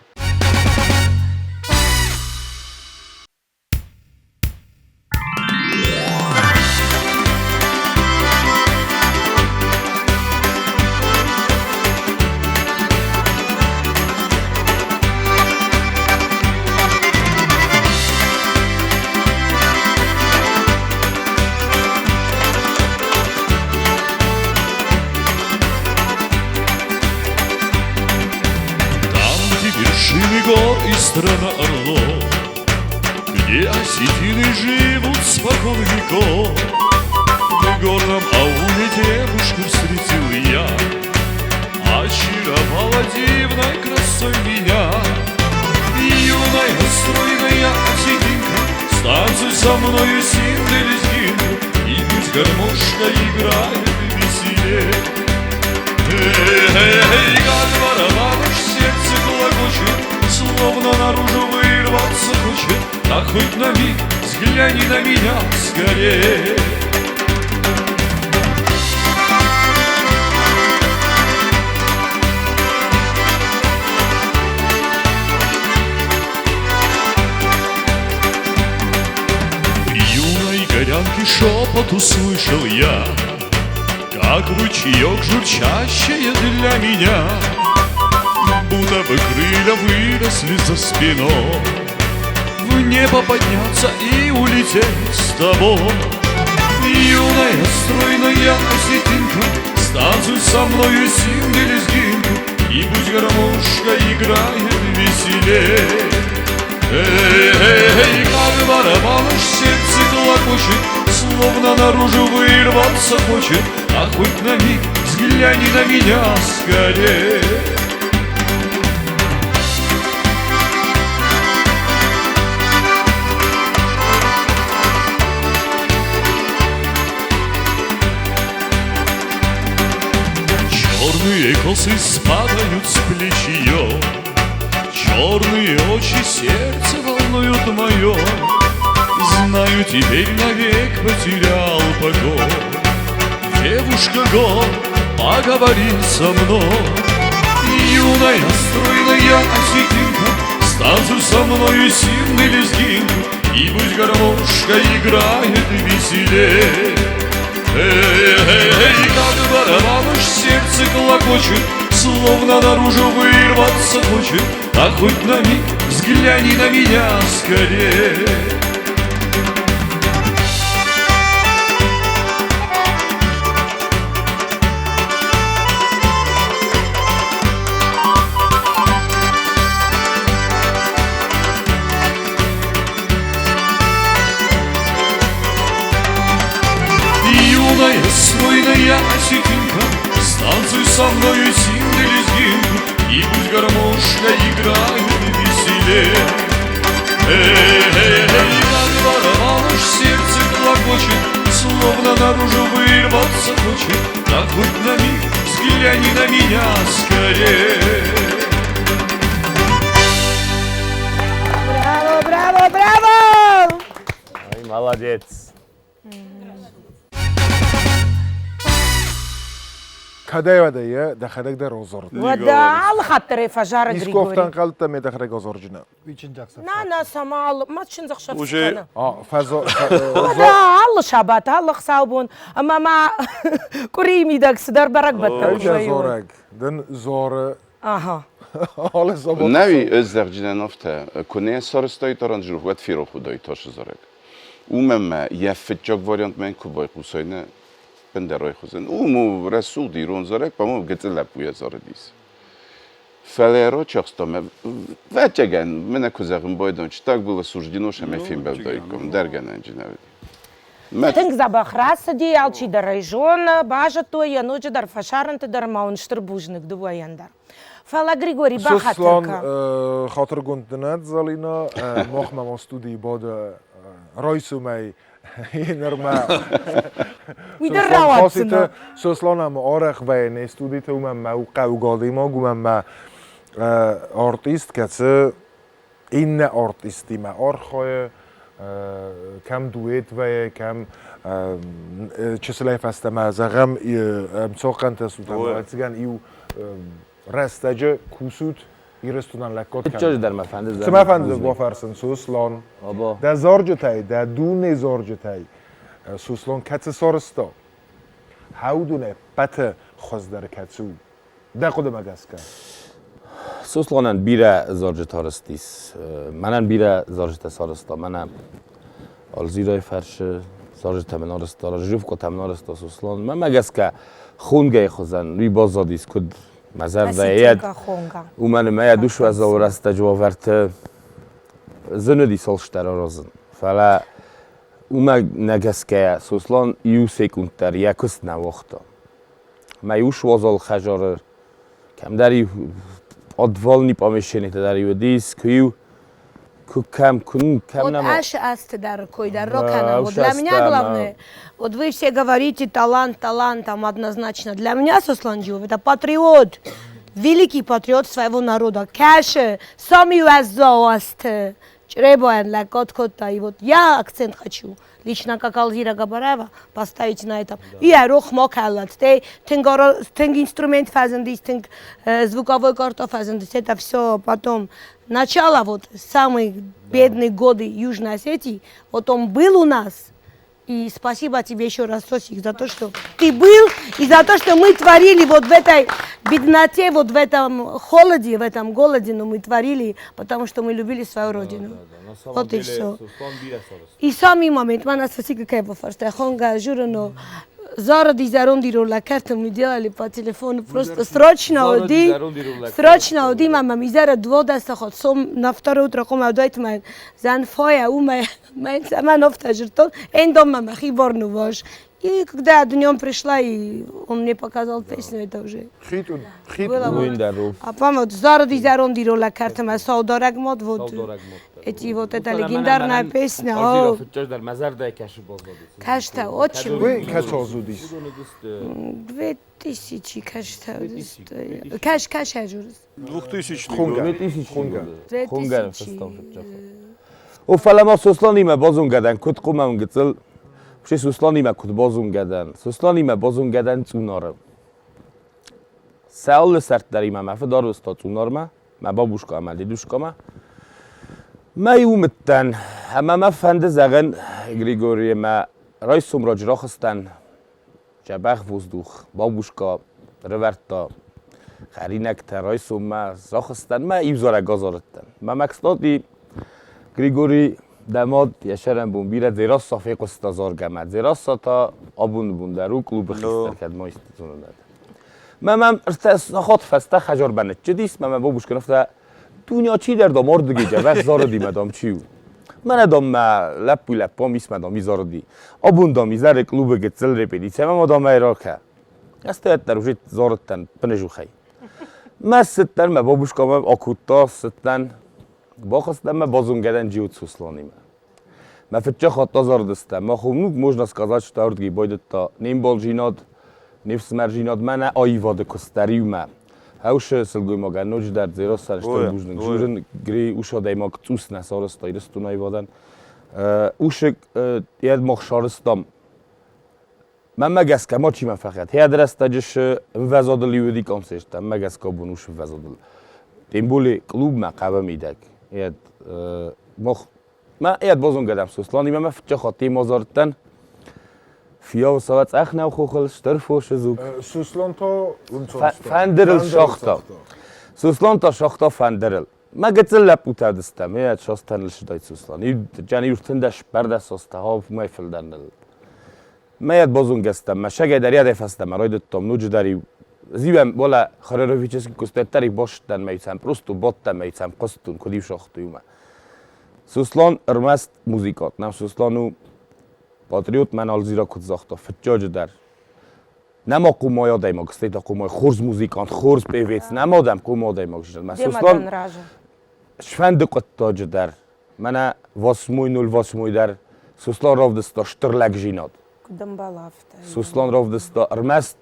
Там, где вершины гор и страна орлов, Где осетины живут спокон веков. В горном ауле девушку встретил я, Очаровала дивной красой меня. Юная, стройная осетинка, Станцуй со мною сильной лезгинку, И пусть гармошка играет веселее. Эй, эй, эй, как барабан уж сердце клокочет, Словно наружу вырваться хочет, Так хоть на миг взгляни на меня скорее. Юной горянки шепот услышал я, Как ручеек журчащая для меня, Будто бы крылья выросли за спиной, В небо подняться и улететь с тобой. Юная, стройная осетинка, Станцуй со мною синди лезгинку, И пусть гармошка играет веселей. Эй, эй, эй, как барабан уж сердце клокочет, Словно наружу вырваться хочет, А хоть на миг взгляни на меня скорей. Черные косы спадают с плеч ее, Черные очи сердце волнуют мое. Знаю, теперь навек потерял покой. Девушка гор, поговори со мной. Юная, стройная осетинка, Станцуй со мною сильный лезгинку, И пусть гармошка играет веселей. Эй, эй, эй, как барабан уж сердце клокочет, Словно наружу вырваться хочет, А хоть на миг взгляни на меня скорей. Юная, стройная осетинка, Станцуй со мною сильный лезгинку, И пусть гармошка играет веселее. Эй, эй, эй, как барабан уж сердце клокочет, Словно наружу вырваться хочет, Так хоть на миг взгляни на меня скорее. Браво, браво, браво! Ай, молодец. Кӕдӕй уӕдӕй йӕ дӕхӕдӕг дӕр озорд. Уӕдӕ алы хатт дӕр ӕй фӕзары Искуы Григорий. афтӕ ӕнхъӕлдта ме дӕхӕдӕг озорджына? На, на, сама алы, ма чындзӕхсӕв Уже кӕны. А, фӕзо... Уӕдӕ алы сабат, алы хцаубон ӕмӕ ма къуырийы мидӕг цыдӕр бӕрӕгбӕттӕ куы Дӕ вӕййы. зорӕг дын зоры Ага. алы сабат. Нӕуи ӕз зӕгъджынӕн афтӕ, куы нӕ сарӕзтаид аранжировкӕ, уӕд ферох уыдаид тасы зарӕг. Уымӕн мӕ йӕ фыццаг вариант мӕн куы байхъусай, нӕ ӕндӕрӕй хуызӕн. Уым у рӕсугъд ирон зарӕг, по-моему, гыццыл лӕппуйӕ зарыдис. Фӕлӕ рачахста мӕ, ӕвӕццӕгӕн, мӕнӕ куы зӕгъын байдон, так было суждено, ӕмӕ фембӕлдаиккам, дӕргӕнӕнджы нӕ уыди. Тынг дзӕбӕх рацыди, алчидӕр ӕй зоны, базыдтой йӕ ноджыдӕр фӕсарӕнты дӕр ма уын стыр бузныг дыууӕйӕн дӕр. Фӕлӕ Григорий бахатыр Сослан кӕн. хатыргонд нӕ Залина, махмӕ ма студийы бады райсомӕй нырмӕ. Уый дӕр рауадздзынӕ. Сослан ӕм арӕх вӕййы не студиты, уымӕн мӕ у хъӕугӕ адӕймаг, уымӕн мӕ. Артист, кӕцы иннӕ артисттимӕ архайы, кӕм дуэт вӕййы, кӕм чысылӕй фӕстӕмӕ, зӕгъӕм, ӕмцохъӕнтӕ сутӕм, ӕвӕццӕгӕн, иу рӕстӕджы кусут Ирыстонӕн лӕггад кӕнын. дӕр мӕ фӕнды. Цы мӕ фӕнды бафӕрсын, Сослан, дӕ зарджытӕй, дӕ дуне зарджытӕй Сослан кӕцы сарӕзта? Хӕудуне ппӕты хуыздӕр кӕцы у? Дӕ хъуыдымӕ гӕсгӕ? Сосланӕн бирӕ зарджытӕ арӕзтис. Мӕнӕн бирӕ зарджытӕ сарӕзта. Мӕнӕ Алзирайы фӕрсы зарджытӕ мын арӕзта, разживкъотӕ мын арӕзта Сослан. Мӕнмӕ гӕсгӕ хонгӕйы хуызӕн уый баззадис куыд мӕ зӕрдӕйы. Уымӕн ӕмӕ йӕ душуӕззау рӕстӕджы уавӕрты зын уыди цалстӕр аразын. Фӕлӕ уымӕ нӕ гӕсгӕйӕ Сослан иу секунд дӕр йӕ куыст нӕ уагъта. Мӕ ус уазал хӕдзары кӕмдӕр-иу подвални помещениетӕ дӕр-иу уыдис, куы-иу куы кӕм, куы кӕм Вот нӕма. аш азты дӕр кой дӕр рокӕнӕм. Вот для меня главное, вот вы все говорите талант, талант, там однозначно. Для меня Сослан Джиоев это патриот, великий патриот своего народа. Кӕсы, сами уӕззау азты Чъребайӕн лӕггад кодта. И вот я акцент хочу, лично как Алзира Габараева, поставить на этом. И рох ма кӕлӕд. Те тынг, тынг инструмент фӕзындис, тынг звуковой карта фӕзындис. Это все потом. Начало вот, самые бедные годы Южной Осетии, вот он был у нас, и спасибо тебе еще раз, Сосик, за то, что ты был, и за то, что мы творили вот в этой бедноте, вот в этом холоде, в этом голоде, но мы творили, потому что мы любили свою родину. Да, да, вот и все. И самый момент, мана Сосика кай бафарста, хонга журано, Заради заронди рола карту мы делали по телефону, просто срочно оди, срочно оди, мама, мизера двода сахот, сом на второе утро кома одойт мен, зан фоя уме, мен сама нофта жиртон, эндом мама хиборну вож. И когда днем пришла, и он мне показал песню, это уже хит было вот. А помню, заради заронди рола карта, ма саудараг мод, вот эти вот эта легендарная песня. О, Кашта, очень. Вы качозудис? 2000 кашта. Каш, каш ажурс. 2000 Хунга. Хунга. Хунга. О, фӕлӕ ма Сосланимӕ базонгӕ дӕн, куыд хъуымӕ гыццыл. Усе Сосланимӕ куыд базонгӕ дӕн? Сосланимӕ базонгӕ дӕн Цъунары. Сӕ алы сӕрд дӕр-имӕ мӕ фыд арвыста Цъунармӕ, мӕ бабушка ӕмӕ дедушкамӕ. Мӕ иу мыдтӕн, ӕмӕ мӕ фӕнды зӕгъын Григоримӕ райсом раджы рахызтӕн, дзӕбӕх воздух, бабушка рывӕрдта хӕринӕгтӕ райсоммӕ рахызтӕн, мӕ иу зарӕг азарыдтӕн. Мӕ кстати, Григори дӕ мад йӕ сӕрӕнбон бирӕ Дзерассӕ фехъуыста заргӕ мӕ Дзерассӕ та абоны бон дӕр у клубы хистӕр, кӕд ма исты зонынад. Мӕ мӕм ӕртӕ сахат фӕстӕ хӕдзармӕ ныццыдис, мӕ мӕ бабушка ныфта, Дуня чидӕр дам ардыгӕй дзӕбӕх зарыди мӕ дам чи у. Мӕнӕ дам мӕ лӕппу лӕппу ам ис мӕ дам и зарыди. Абон дам изӕры клубы гыццыл репетици ӕмӕ ма дам ӕй ракӕ. Ӕз та ӕддӕр уже зарыдтӕн пынызухӕй. Мӕ цыдтӕн, мӕ бабушка мӕ акодта, цыдтӕн, бахызтӕн мӕ базонгӕ дӕн Джиоты Сосланимӕ. Мӕ фыццаг хатт азарыдыстӕм. Мах ну, можно сказать, что ардыгӕй байдыдта не мбалдзинад, не фсымӕрдзинад мӕнӕ аивады куыст дӕр иумӕ. Хӕусы сылгоймагӕн ноджыдӕр Дзерассӕн стыр бузныг журын Грей ус адӕймаг цъус нӕ сарӕзта Ирыстон аивадӕн. Усы йӕ мах сарӕзтам. Мӕнмӕ гӕсгӕ ма чи мӕ фӕхӕт. Хӕд рӕстӕджы сы ӕмвӕзадыл иуди концерттӕ, мӕнмӕ гӕсгӕ бон ус ӕмвӕзадыл. Тем более клубмӕ хъавӕ мидӕг. Йӕд мах Мӕ йӕд базонгӕ дӕм Сосланимӕ мӕ фыццаг хатт йемӕ азардтӕн. Фийау сава цъӕх нӕухохыл стыр фосы дзуг. Сослан та Фӕндырыл сагъта. Сослан та сагъта фӕндырыл. Мӕ гыццыл лӕппутӕ уыдыстӕм, йӕ састӕн лысыдайд Сослан. Джан иу ртындӕс бӕрдӕс аста, уымӕй фылдӕр ныл. Мӕ йӕд базонгӕ стӕм, мӕ сӕгӕй дӕр йӕдӕй фӕстӕмӕ райдыдтам ноджыдӕр иу Зивӕм, уӕлӕ хореографический куыстӕттӕр бостӕн мӕ ицӕм, просто бодтӕн мӕ ицӕм хъуыстун, куыд иу сагътой, уымӕ. Сослан ӕрмӕст музыкант нӕу, Сослан у патриот, мӕн Алзира куыд загъта, фыццаджы дӕр. Нӕма хъумай адӕймаг, стӕй та хъумай хорз музыкант, хорз певец, нӕма адӕм хъумай адӕймаг зӕгъ. Сослан сфӕнды хъуыддаджы дӕр, мӕнӕ восьмой ноль восьмой дӕр Сослан равдыста стыр лӕгдзинад. Куыд ӕмбӕлы афтӕ. Сослан равдыста ӕрмӕст.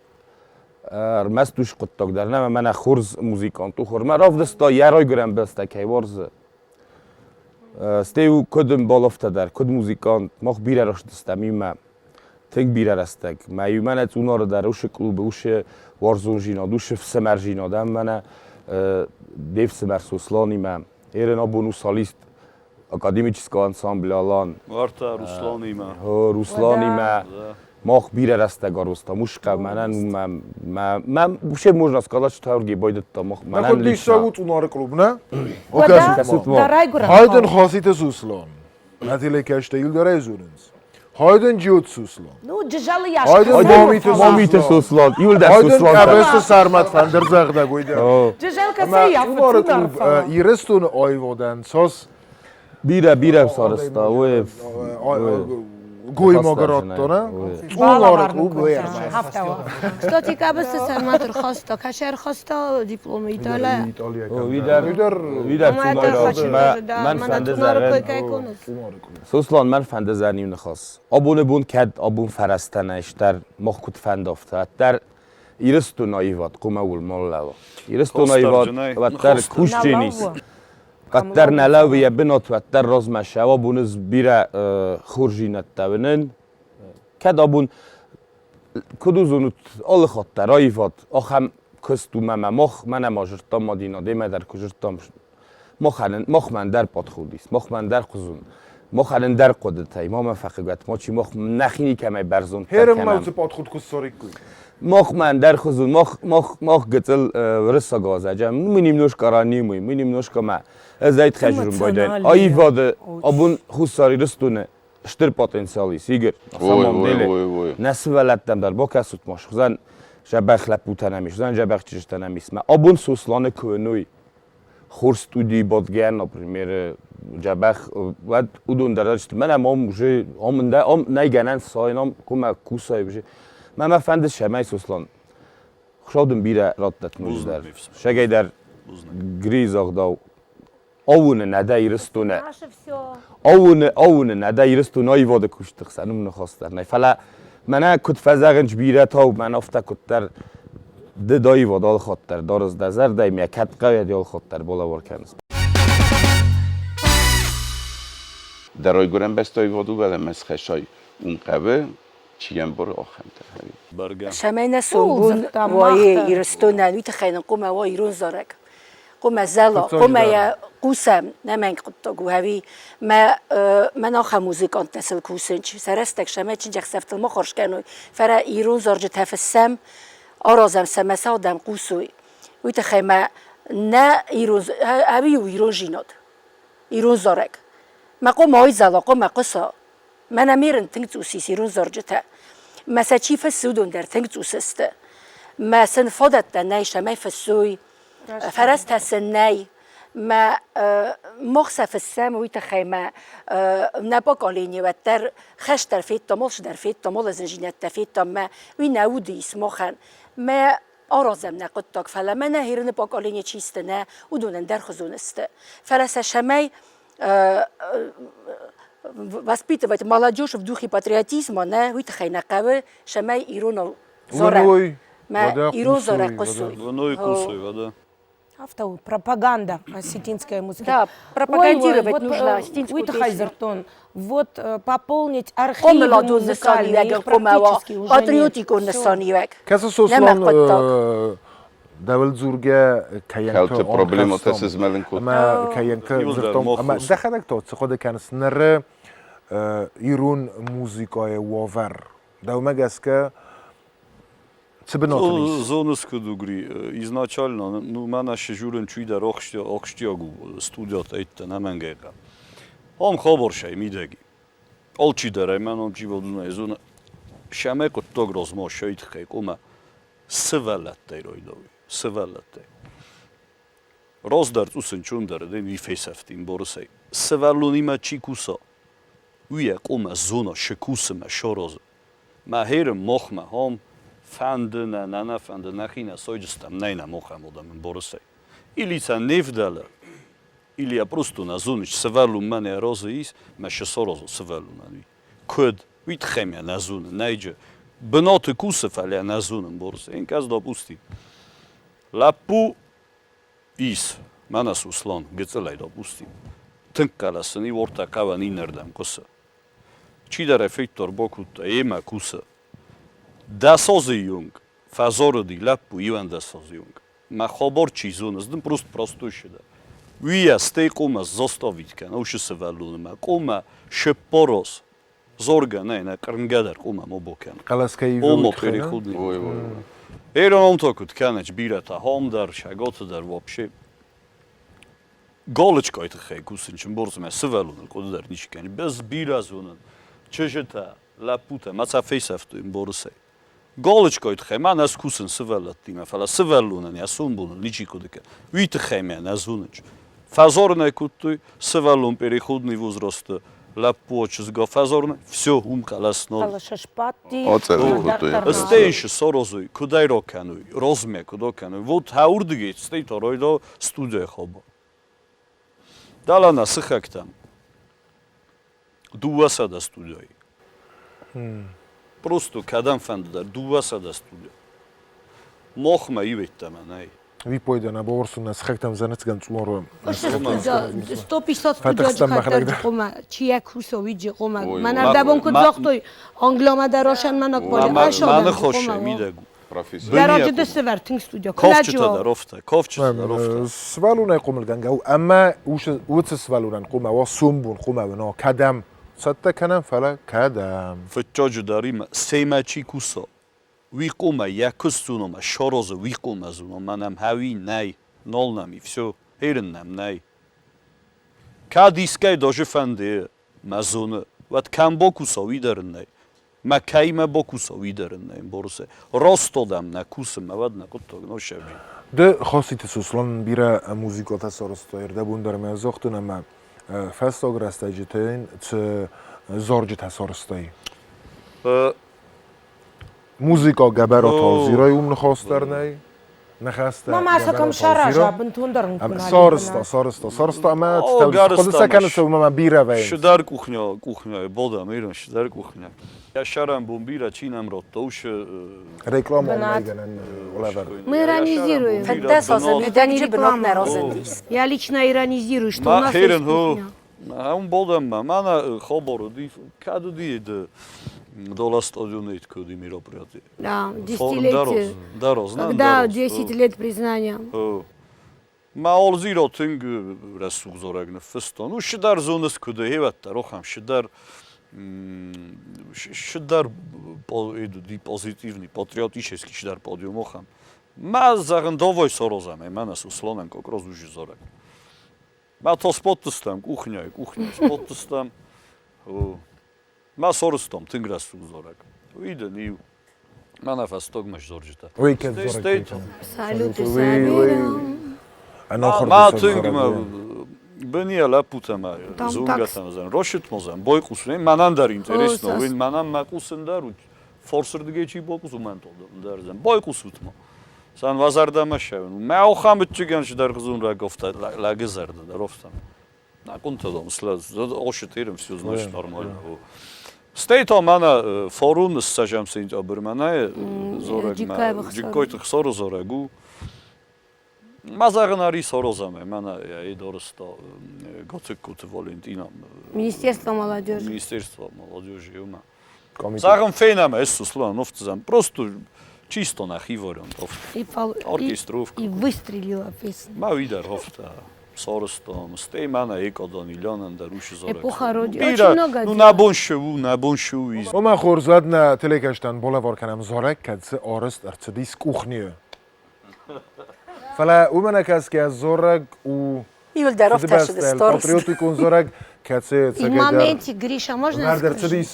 Ӕрмӕст уый хъуыддаг дӕр нӕ, мӕнӕ хорз музыкант у, хормӕ равдыста йӕ райгуырӕн бӕстӕ кӕй уарзы. Стӕй у куыд ӕмбал, афтӕ дӕр, куыд музыкант. Мах бирӕ растыстӕм иумӕ, тынг бирӕ рӕстӕг. Мӕ иумӕ нӕ Цъунары дӕр уыцы клубы, уыцы уарзондзинад, уыцы фсымӕрдзинад ӕмӕ мӕнӕ де фсымӕр Сосланимӕ. Ерын абон у солист академического ансамбля «Алан». Уартӕ Русланимӕ. Русланимӕ. Мах бирӕ рӕстӕг арвыстам усхъӕ, мӕнӕн мӕ мӕ вообще можно сказать, что Георгий байдыдта мах мӕнӕн лично. Диссаг у Цъунары клуб, нӕ? Окей, Хайден Хаситы Суслан. Нӕ телекӕстӕ иугӕрӕй дзурынц. Хайден Джиот Суслан. Ну, Джызӕлы йас. Хайден Мамиты Мамиты Суслан. Иуылдӕр Хайден Суслан. Къӕбысты Сӕрмӕт фӕндырдзӕгъдӕг уый дӕр. Джызӕл кӕцӕй Цъунары клуб Ирыстоны аивадӕн цас Бирӕ, бирӕ сарӕзта, уый. Гоймаг радта, нӕ? Цъунары клуб Кстати, Къӕбысты Сӕрмӕт ӕрхаста, кӕцы ӕрхаста диплом Италийӕ. Уый дӕр мӕн фӕнды зӕгъын. Сослан, мӕн фӕнды зӕгъын иу ныхас. Абоны бон кӕд абон фӕрӕзтӕ нӕ ис, дӕр мах куыд фӕнды, афтӕ. Уӕддӕр Ирыстон аивад хъуамӕ уыл ма лӕууа. Ирыстон аивад уӕддӕр кусджын ис. Къаддӕр нӕ лӕууы йӕ бынат, уӕддӕр размӕ сӕ абон ӕз бирӕ хорздзинӕдтӕ уынын. Кӕд абон куыд уызонут, алы хатт дӕр аивад ахӕм куыст у мӕ мах, мӕнӕ ма зыдтам Мадина, демӕ дӕр куы зыдтам, махӕн махмӕ ӕндӕр подход ис, махмӕ ӕндӕр хуызон, махӕн ӕндӕр хъуыдытӕй, ма мӕ фӕхъыгӕт, мачи мах нӕхи никӕмӕй бӕрзонддӕр кӕнӕм. Херым цы подход куы ссариккой? Махмӕ ӕндӕр хуызон, мах, мах, мах гыццыл уырыссаг азӕджӕм, мы немножко ранимый, мы немножко мӕ ӕз ӕй тхӕжырын байдайын. Аивады абон Хуссар Ирыстоны стыр потенциал ис, Игорь, на самом деле. Нӕ сывӕллӕттӕм дӕр бакӕсут ма, хуызӕн дзӕбӕх лӕппутӕ нӕм ис, хуызӕн дзӕбӕх чызджытӕ нӕм ис. Мӕ абон Сосланы куы уыной, хорз студийы бадгӕ, например, дзӕбӕх, уӕд уыдон дӕр сты. Мӕнӕ мам уже ам ам нӕй гӕнӕн сайын, ам куы кусай уже. Мӕ мӕ фӕнды сӕмӕй Сослан. Хуыцау дын бирӕ раттӕт ноджыдӕр. Сӕгӕй дӕр Грийы загъдау Ауыны нӕ дӕ Ирыстоны. Ауыны, ауыны нӕ дӕ Ирыстоны аивады куысты хсӕн уым ныхас дӕр нӕй. Фӕлӕ мӕнӕ куыд фӕзӕгъынц бирӕтау, мӕн афтӕ куыддӕр ды дӕ аивад алыхатт дӕр дарыс дӕ зӕрдӕйы, мӕ кӕд хъӕуӕд алыхатт дӕр балӕвар кӕныс. Дӕ райгуырӕн бӕстӕ аивад у, фӕлӕ мӕ схӕссай уым хъӕуы, чи ӕмбары, ахӕмтӕ. Бӕргӕ. Цӕмӕй нӕ сомбон уа Ирыстонӕн, уый тыххӕй нын хъуамӕ уа ирон зарӕг. Хъуамӕ зӕла, хъуамӕ йӕ хъусӕм, нӕ мӕнг хъуыддаг у, ӕви мӕ мӕн ахӕм музыканттӕ сыл кусынч, сӕ рӕстӕг сӕмӕ чындзӕхсӕвтыл ма хорз кӕной, фӕлӕ ирон зарджытӕ фыссӕм, аразӕм сӕ мӕ сӕ адӕм хъусой. Уый тыххӕй мӕ нӕ ирон, ӕви у ирон зинад, ирон зарӕг. Мӕ хъуамӕ айзӕла, хъуамӕ хъуыса. Мӕнӕ ме рын тынг цъус ис ирон зарджытӕ. Мӕ сӕ чи фыссы, уыдон дӕр тынг цъус сты. Мӕ сын фадӕттӕ нӕй, цӕмӕй фыссой. Фӕрӕзтӕ сын нӕй. Мӕ мах сӕ фыссӕм, уый тыххӕй мӕ нӕ поколение уӕддӕр хӕстӕр федтам, алцыдӕр федтам, алы зындзинӕдтӕ федтам, мӕ уый нӕ уды ис махӕн. Мӕ аразӕм нӕ хъуыддаг, фӕлӕ мӕнӕ Ирыны поколение чи сты, нӕ, уыдон ӕндӕрхуызон сты. Фӕлӕ сӕ цӕмӕй воспитывать молодежь в духе патриотизма, нӕ, уый тыххӕй нӕ хъӕуы, цӕмӕй иронау зарӕг, мӕ ирон зарӕг хъусой. Виной хъусой, вода. Афтӕ у, пропаганда осетинской музыки. Да, пропагандировать нужно осетинскую Уый тыххӕй дзырдтон. Вот пополнить архивы Хъомыладон музыкальные, нысаниуӕг их хъуамӕ уа, практически уже нет. патриотикон нысаниуӕг. Кӕцы Нӕ Сослан дӕуыл дзургӕ кӕйӕнты Кӕлты проблемӕтӕ сызмӕлын кодта. Ӕмӕ кӕйӕнты дзырдтон, ӕмӕ дӕхӕдӕг та цы хъуыды кӕныс ныры ирон музыкӕйы уавӕр? Дӕумӕ гӕсгӕ цы бынаты ис? Зоныс куыд у, Гри, изначально, ну, мӕнӕ сжурын чуйдӕр ахсджиаг у студиатӕ иттӕ нӕмӕнгӕй хъӕ. Ам хабар сӕй мидӕги. Алчидӕр ӕй мӕнӕн чи бадунайы зоны, сӕмӕй хъуыддаг размӕ сӕй тыххӕй къуымӕ сывӕллӕттӕй райдайой, сывӕллӕттӕй. Раздӕр цъусынчондӕр дын уый фесӕфти Борысӕй. Сывӕллонимӕ чи куса, уый йӕ къуымӕ зона, шы кусы мӕ саразы. Мӕ херы мохмӕ хом фӕнды нӕ, нӕ нӕ фӕнды, нӕхи нӕ сойджыстӕм, нӕй нӕ мохӕм одӕм Борысӕй. Или сӕ не вдӕлы, или я просто нӕ зоныс, сывӕллон мӕ нӕ разы ис, мӕ шы саразон сывӕллонӕн уый. Куыд? Уый тыххӕй мӕ нӕ зоны, нӕйджы. Бынаты кусы, фӕлӕ нӕ зонын борз. Инкӕс, допустим. Лӕппу ис, мӕнӕ Суслан, гыццылӕй, допустим. Тынг хъӕлӕс ын и, уортӕ хъӕуӕн иннӕрдӕм хъуысы. Чидӕр ӕй федта, ӕрбакодта, емӕ кусы. Дӕс азы онг фӕзарыди лӕппу 11 азы онг. Мӕ хабар чи зоны, дын просто простой сюда. Уийӕ стӕй къомӕ заставить кӕн, уышы сывӕллоны мӕ къомӕ шеппорос. Зоргӕ нӕ, нӕ къырнгӕ дӕр къомӕ мо бокӕн. Хъӕлӕскӕй Омо переходный. Ой, ой, ой. Эрон то куыд кӕнӕч бирӕтӕ хом дӕр, шаготы дӕр вообще. Галочкайы тыххӕй кусын чымбордзмӕ сывӕллоныл хъуыды дӕр ничи кӕны. Без бирӕ зонын. Чызджытӕ, лӕппутӕ, мӕ цӕ фесӕфтой Борысӕй. Галочкайы тыххӕй мӕ нӕ скусын сывӕллӕттимӕ, фӕлӕ сывӕллонӕн йӕ сомбоныл ничи хъуыды кӕны. Уый тыххӕй мӕ нӕ зонын. Фӕзарын ӕй кодтой, сывӕллон переходный возрасты лӕппу чызга фӕзарын, все, уым хъӕлӕс нал. Фӕлӕ сӕ сбадти, Ацӕрын кодтой. Стӕй шы сорозуй, куыд ӕй ракӕнуй, розмӕ куыд акӕнуй. Вот хӕурдыгӕй стӕй та райда студияйы хабар. Дӕлӕ нӕ сыхӕгтӕм 200 студияйы. Просто кӕдӕм фӕнды дӕр 200 студия. Мохмӕ иуеттӕмӕ нӕй. Виппойда нӕ баурсун нӕ сыхӕгтӕм зӕнӕцгӕн цъуору. 150 студия кӕддӕр къума, чи я кусо виджи къума. Мӕн ардӕбон куыд загътой, англомӕ дӕр ошӕн мӕнаг боли. Мӕ ныхосе мидӕг. Дӕраджы сывӕр тынг студия. Ковчытӕ дӕр офтӕ, ковчытӕ дӕр офтӕ. Сывӕллонӕй хъомылгӕнгӕ у ӕмӕ уыцы сывӕллонӕн хъуамӕ уа сомбон, хъуамӕ уа кӕдӕм цӕттӕ кӕнӕм, фӕлӕ кӕдӕм. Фыццаджы дӕр имӕ семӕ чи куса, уый хъуамӕ йӕ куыст зона, сараза, уый хъуамӕ зона, мӕнӕм хӕуи нӕй, нал нӕм и, все, хӕрын нӕм нӕй. Кӕд искӕй даже фӕнды мӕ зоны, уӕд кӕм бакуса, уый дӕр ын нӕй. Мӕ кӕимӕ бакуса, уый дӕр ын нӕй, Борусе. Раст адӕм нӕ кусы, мӕ уӕд нӕ хъуыддаг носӕвджи. Ды Хоситы Сослан бирӕ музыкалтӕ сарӕзтай, ӕрдӕбон дӕр мӕ загътон ӕмӕ фӕстаг рӕстӕджыты йын цы зарджытӕ сарӕзтай? Музыка Гӕбӕраты Алзирайы уым ныхас дӕр нӕй. Ныхӕстӕ Мама сӕ кӕм сараза, бынтондӕр ын куы нал Сарӕзта, сарӕзта, сарӕзта ӕмӕ хъуыды сӕ кӕны, ӕмӕ бирӕ вӕййынц. Шыдӕр кухня, кухняйы бодам, ирон шыдӕр кухня. Йӕ сӕрӕн бон бирӕ чи нӕм радта, уышы Реклама гӕнӕн лӕвӕрд. Мы иронизируем. Это не реклама. Я лично иронизирую, что у нас есть кухня. Ам бодам мана хабар уыди, кӕд уыди дола стадионы куыди мероприятие. Да, десятилетие. Когда 10 лет признания. Мӕ алзиро тынг рӕсугъд зарӕг ныффыстон. Ну, шыдӕр зоныс куыд, хевӕддӕр охӕм шыдӕр шыдӕр позитивный, патриотический шыдӕр подиум охӕм. Мӕ зӕгъын довой сорозам, мӕнӕ Суслонӕн кокроз ужи зарӕг. Мӕ то споттыстӕм кухняйы, кухняйы споттыстӕм. Мӕ сорыстом тынг рӕсугъд зарӕг. Уый дын иу. Мӕнӕ фӕстагмӕ сзорджытӕ. Уый кӕд зарӕг Салюты сабирам. Ма тынг мӕ быния лӕппутӕ мӕ зонгӕтӕм зӕн. Рощит мозӕн, бой къусын. Мӕнӕн дӕр интересно. Уый мӕнӕн мӕ къусын дӕр уыд. Форсырдыгӕй чи бокъус, уымӕн дӕр зӕн. Бой къусут ма. Сан вазардӕмӕ ссӕуын. Мӕ охамыччыгӕн сдӕргъзун рагофта лӕгы зӕрдӕ дӕр офта. На къуынтӕ О4 все значит нормально. Стӕй та мӕнӕ форум ссӕзӕм сентябрьмӕ нӕ зорӕг Джиккойты Хсоры зорӕг у. Ма зӕгъын ари Сорозамӕ, мӕнӕ Эдорста Гоцыккуты Валентина. Министерство молодежи. Министерство молодежи, уымӕ. Зӕгъын фенӕм, ӕз Суслан офтызӕн. Просто чисто нӕхи вариант Оркестровка. И выстрелила песня. Ма уый дӕр офта. Сорыстон, стӕй мӕнӕ Экодон Ильянӕн дӕр уышы зарӕг. Эпоха Родины. Очень много Ну, нӕ бон шы у, нӕ бон шы у. Ома хорз, уӕд нӕ телекӕстӕн балӕвар кӕнӕм зарӕг, кӕд дзы арӕзт ӕрцыдис кухнийы. Фӕлӕ уымӕ нӕ кӕсгӕ зарӕг у Иуылдӕр фыдыбӕстӕйыл патриотикон зарӕг, кӕцы И в моменте, Гриша, можно я скажу?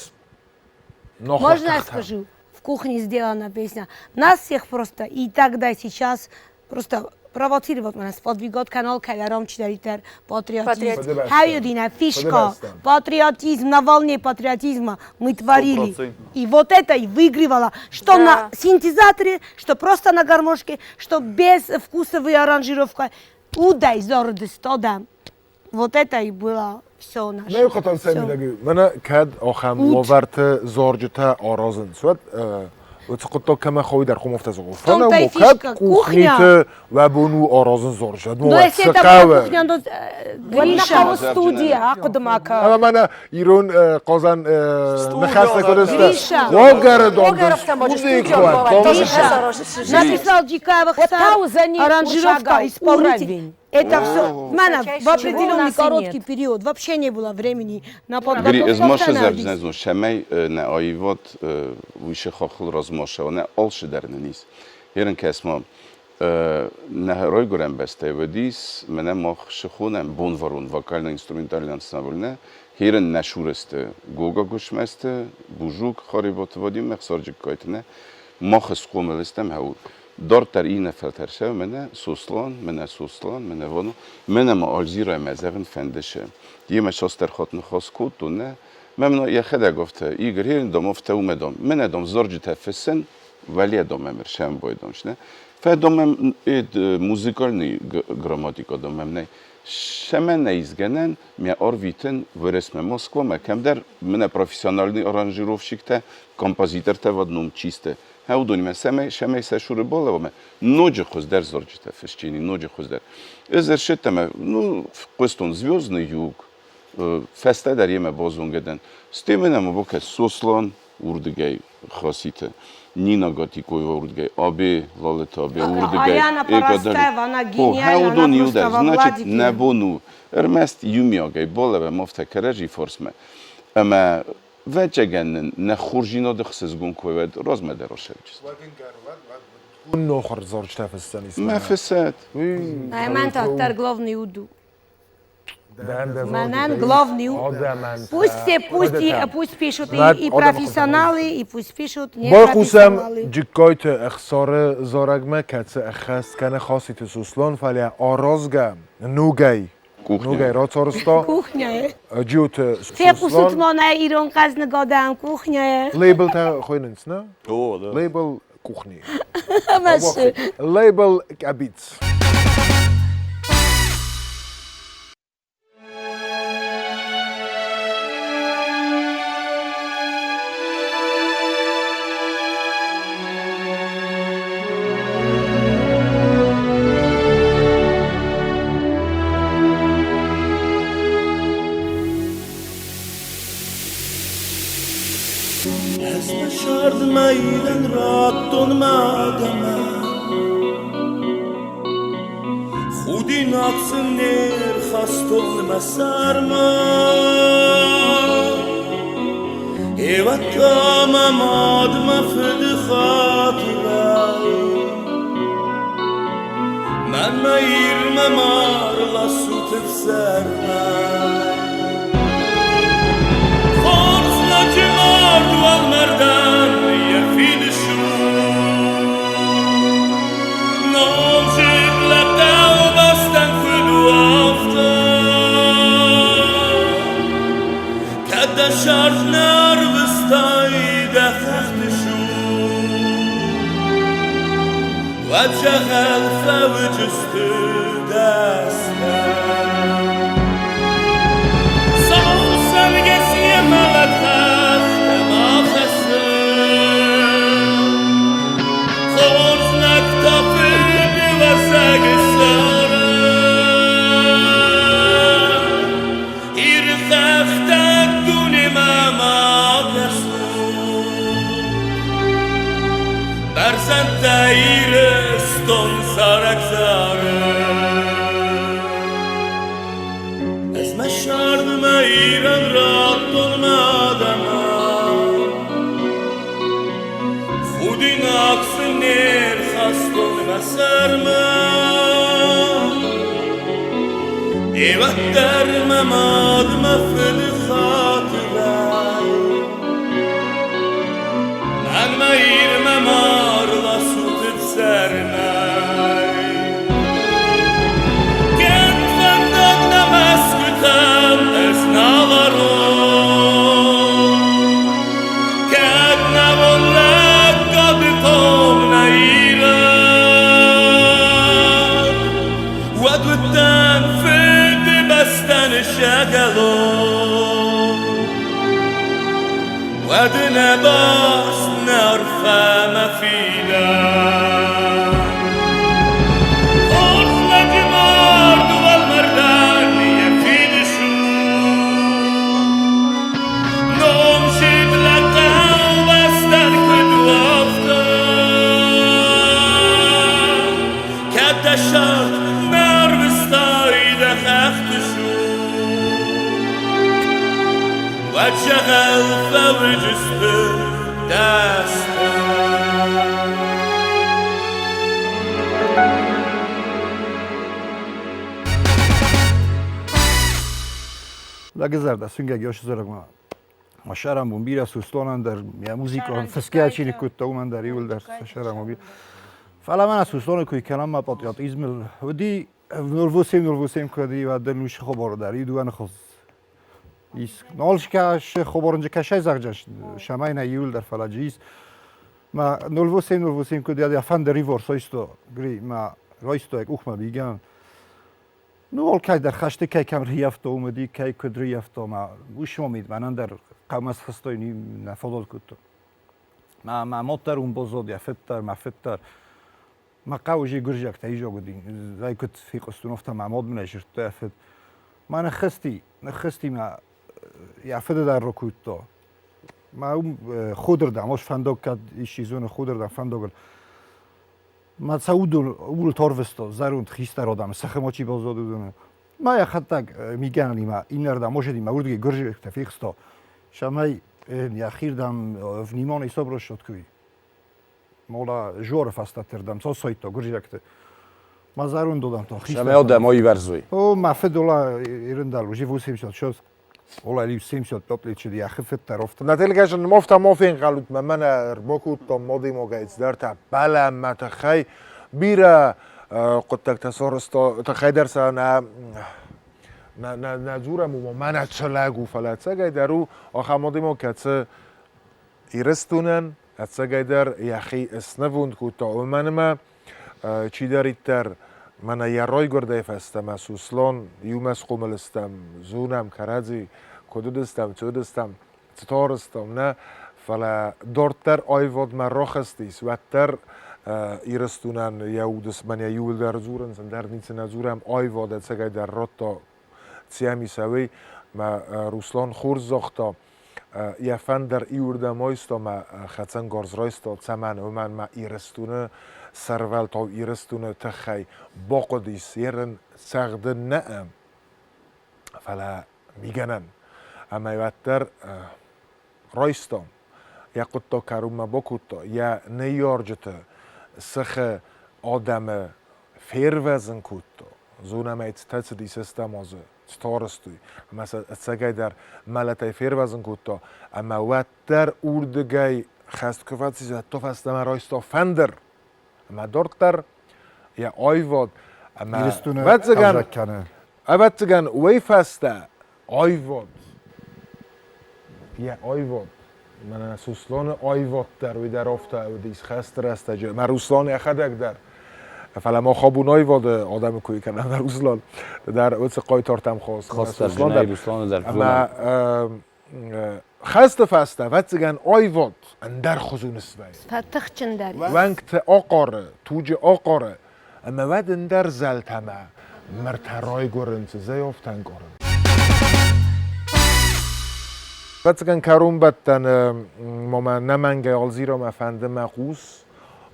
Можно я скажу? В кухне сделана песня. Нас всех просто и тогда, и сейчас просто провоцировать нас, сподвигать канал Каляром читалитер патриотизм. Хаюдина, фишка, патриотизм, на волне патриотизма мы творили. И вот это и выигрывало, что да. на синтезаторе, что просто на гармошке, что без вкусовой аранжировки. Удай, зордыс, Вот это и было все наше. Нӕ хатан сӕмидӕг. Мӕнӕ кӕд ахӕм уавӕрты зарджытӕ аразынц, уӕд Уыцы хъуыддаг кӕмӕ хауы дӕр хъуамӕ афтӕ зӕгъон. В том-то и Фӕлӕ кӕд фишка. Кухня. кухняты уӕ бон у аразын зарджытӕ, Но если цы это была хъӕуы. кухня, то Уӕд нӕ Гриша. хъӕуы студия, ахъуыды ма кӕ. Ӕмӕ мӕнӕ ирон хъазӕн ныхӕстӕ куыд сты. Гриша. Уогӕры дон студийы куы Гриша. Написал Джикаева Вот та уыдзӕни аранжировка, урсагау исполнитель. уровень. Это все, мана, Чего в у нас определенный и короткий нет. период вообще не было времени на Гри, подготовку. ez ma se Автона zergzne semei ne aivat уише хахыл размаша, не алшы дәрненис. Ерен кәсма не ройгурен бәстә вдис, менә мах шихунем бонварун вокально-инструментальный ансамбльне, херен нәшуресте Гога гушместе, Бужук харибот вадим мехсарджик кайтне, мах скомелестем хау. Дортер ине фелтерше менә Суслан, менә Суслан, менә воно, менә ма Алзира мезерн фендеше. Еме шостер хотн хоскут не Мемно яхеде гофте Игорь херен дом офте умедом. Менә дом зорджите фесен, вале дом эмер шем бойдом шне. Фе домем эд музыкальный грамматика домем не. Шемене изгенен, мя орвитен выресме Москва, ме кемдер, мене профессиональный аранжировщик те, композитор те в одном чисте. Хәудун ме семей, шемей се шуры болево ме. Ноджи хуздер зорджите фесчини, ноджи хуздер. Эзер шеттеме, ну, костон звездный юг, фесте дер еме бозунгеден. Стемене боке Сослан урдыгей хасите. Нина Гатикоева урдыгей, Абе Лалета Абе урдыгей. Аяна Парастаева, она гениальна, она просто во Значит, Владике. небону. Эрмест юмиагей болеве мофте кережи форсме. Ама веджеген не хуржино дхсезгун койвед розмеде рошевчис. Нохор зарджытӕ фыссӕн Мефесет. Мӕн та главный уду. Мӕнӕн главный у. Пусть все, пусть, и, пусть пишут и профессионалы, и пусть пишут не Байхъусӕм профессионалы. Джыккойты Ӕхсары зарӕгмӕ, кӕцы ӕххӕст кӕны Хаситы Сослан, фӕлӕ аразгӕ ногӕй ногӕй рацарӕзта Кухня. Джиоты Фехъусут Сослан. ма нӕ ирон хъӕздыг адӕм кухняйы. Лейблтӕ хуыйнынц, нӕ? О, да. Лейбл кухни. Ӕмӕ Лейбл къӕбиц. Ez me meilen ratton madama Худинак сынер хастон масарма Эватама мадма фд хатирай Ман маирма марла сутев сармай Хорзнаджы мард уӕлмӕрдӕн йӕ фидыш у. Номдзыд лӕгтау бӕстӕн куыд у афтӕ. Кӕд дӕ сӕрд нӕ ӕрвыстай дӕ хӕхты сур, уӕд зӕгъӕл фӕуыдзысты дӕ азтӕ. Сау цӕргӕс йӕ мӕлӕт хӕхтӕм ахӕссы. Хорз лӕг та фыдыбӕстӕг ссары. Иры хӕхтӕ дунемӕ ма кӕсут. Бӕрзӕндтӕ Ирыстон зарӕг зары. Ez me сӕрд мӕ Ирӕн радтон мӕ адӕмӕн. Худинаг сын не рхастон мӕ сӕрмӕ. Эвӕддӕр мӕ мад, мӕ фыды хатырӕй. Мӕн мӕ Ирмӕ ма рласут ӕфсӕрмӕй. Кӕд фӕндаг нӕ мӕсгуытӕм ӕз нал арон, Кӕд нӕ уон лӕггады хъом нӕ Ирӕн, Уӕд уыдтӕн Фыдыбӕстӕн сӕгӕлон. Уӕд нӕ баст, нӕ арф Фӕмӕ фидар. Хорз лӕджы мард уӕлмӕрдӕн йӕ фидыс у. Номзыд лӕг хъӕубӕстӕн куыд у, афтӕ. Кӕд дӕ сӕрд нӕ ӕрвыстай дӕ хӕхты цур, Уӕд зӕгъӕл фӕуыдзысты дӕ Лӕгызӕрдӕ сынгӕг ёсзӕрӕгмӕ ма сӕрӕнбон бирӕ Суслонӕн дӕр йӕ музыкон фысгӕ чи ныккодта, уымӕн дӕр иуылдӕр сӕрӕнбон бирӕ. Фӕлӕ мӕнӕ Суслоны куы кӕнӕм ма патриотизмыл, уыди 08 08 куы уӕд нушы хабар дӕр, иу дыууӕ ныхас ис. Нолшка хабарынджы кӕсӕй зӕгъджа, шамай нӕ иуылдӕр фӕлӕ ис. Ма 08 08 куы я фӕндыр ивор сойсто, гри ма ройсто ухма биган. Ну, алкӕй дӕр хӕсты кӕй кӕм рыййӕфта, уым уыди, кӕй куыд рыййӕфта, ма уый мӕнӕн дӕр хъӕумӕ схызтой, нӕ фӕллой кодтон. Мӕ мӕ мад дӕр уым баззад, йӕ фыд дӕр, мӕ фыд дӕр. Мӕ хъӕуы же гуырдзиӕгтӕ изог уыди, зӕй куыд фехъуыстон, афтӕ мӕ мад мын ӕй сырдта йӕ фыд. Мӕ ныххызти, ныххызти мӕ йӕ фыды дӕр ракодта. Мӕ уым ходырдӕм, ос фӕндаг кӕд исчи зоны, ходырдӕм фӕндагыл. Ма сӕ уыдон ууыл торвысто зӕронд хистӕр адӕмы сӕхимӕ чи баззад, уыдоны. Ма йӕхӕдӕг мигӕнӕнимӕ иннӕрдӕм ошедимӕ уырдыгӕй гуырдзиӕгтӕ фехста, цӕмӕй йӕхирдӕм внимание собросит куй. Мола жоры фӕстӕтырдӕм сосойдта гуырдзиӕгты. Ма зӕронд адӕм та хистӕр. Цӕмӕй адӕм ивӕрзой. О, мӕ фыд ола ирындал уже 86 Ола 75 лечи йӕхи фыддӕр офта. Нателгӕсӕн мофта мофенхъӕлут мӕ мӕнӕ ӕрбакодтам модимогӕй цыдӕртӕ бӕлӕ мӕ тыххӕй бирӕ хъуыддӕгтӕ сарӕзта, тыххӕй дӕр сӕ нӕ нӕ нӕ нӕ дзурӕм уымӕ, мӕнӕ цы лӕг у, фӕлӕ ӕцӕгӕйдӕр у ахӕм адӕймаг, кӕцы Ирыстонӕн ӕцӕгӕйдӕр йӕхи снывонд кодта, уымӕн ӕмӕ чидӕриддӕр мӕнӕ йӕ райгуырдӕй фӕстӕмӕ Суслон иумӕ схъомыл стӕм, зонӕм кӕрӕдзи, куыд уыдыстӕм, цы уыдыстӕм, цы тарстам, нӕ, фӕлӕ дарддӕр аивадмӕ рахызтис, уӕддӕр Ирыстонӕн йӕ уды мӕнӕ иууылдӕр дзурынц, ӕндӕр ницы нӕ дзурӕм, аивад ӕцӕгӕйдӕр радта Циами цӕуй, мӕ Руслан хорз загъта, йӕ фӕндыр иуырдӕм айста мӕ хӕцӕнгарз райста, цӕмӕн, уымӕн мӕ Ирыстоны сӕрвӕлтау Ирыстоны тыххӕй бахъуыдис ерын цӕгъдын нӕ, фӕлӕ мигӕнӕн. Ӕмӕ уӕддӕр райста, йӕ хъуыддаг кӕронмӕ бакодта, йӕ ныййарджыты сыхы адӕмы фервӕзын кодта. Зонӕм ӕй, цытӕ цыдис ӕстӕм азы, старостой, ӕмӕ сӕ ӕцӕгӕйдӕр мӕлӕтӕй фервӕзын кодта, ӕмӕ уӕддӕр уырдыгӕй хӕст куы фӕцис, уӕд та фӕстӕмӕ райста фӕндыр. Ӕмӕ дарддӕр йӕ аивад ӕмӕ Ирыстоны ӕвӕццӕгӕн, ӕвзаг кӕны. ӕвӕццӕгӕн уый фӕстӕ аивад, йӕ аивад, мӕнӕ Суслоны аивад дӕр уый дӕр афтӕ уыдис хӕсты рӕстӕджы, ӕмӕ Руслан йӕхӕдӕг дӕр. Фӕлӕ мах абон аивады адӕмы кой кӕнӕм, Руслан дӕр уыцы хъайтартӕм хос. Руслан дӕр. Русланы дӕр. Ӕмӕ хӕсты фӕстӕ, ӕвӕццӕгӕн, аивад ӕндӕр хуызон свӕййы. Фӕтыхджындӕр. Уӕнгты ахъары, туджы ахъары, ӕмӕ уӕд ӕндӕр зӕлтӕмӕ мыртӕ райгуырынц, зӕйофтӕ ӕнкъарын. Ӕвӕццӕгӕн, кӕронбӕттӕны ма нӕмӕнгӕй алзирамӕ фӕнды мӕ хъус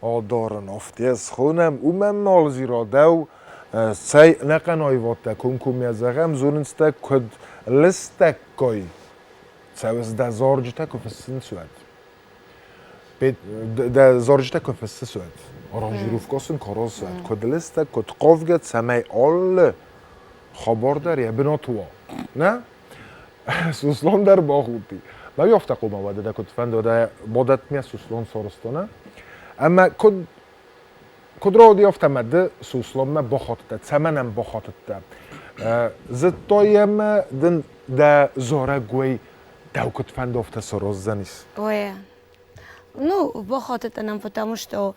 адарын, афтӕ схонӕм, уымӕн ма алзира дӕу цӕй ӕнӕхъӕн аивадтӕ комкоммӕ зӕгъӕм, зонынц дӕ куыд лыстӕггай цӕуынц дӕ зарджытӕ куы фыссынц, уӕд. Дӕ зарджытӕ куы фыссыс, уӕд аранжировка сын куы аразыс, уӕд куыд лыстӕг, куыд хъавгӕ, цӕмӕй алы хабар дӕр йӕ бынаты уа. Нӕ? Суслон дӕр бахудти. Мӕ афтӕ хъуамӕ уӕд дӕ куыд фӕнды, уӕдӕ бадӕтмӕ Суслон сарӕзта, Ӕмӕ куыд куыд рауди афтӕ ӕмӕ ды Суслонмӕ бахатыдтӕ, цӕмӕн ӕм бахатыдтӕ? Зыдтай ӕмӕ дын дӕ зарӕгой дӕу куыд фӕнды, афтӕ сараздзӕнис? Ой. Ну, бахатыд нам, потому что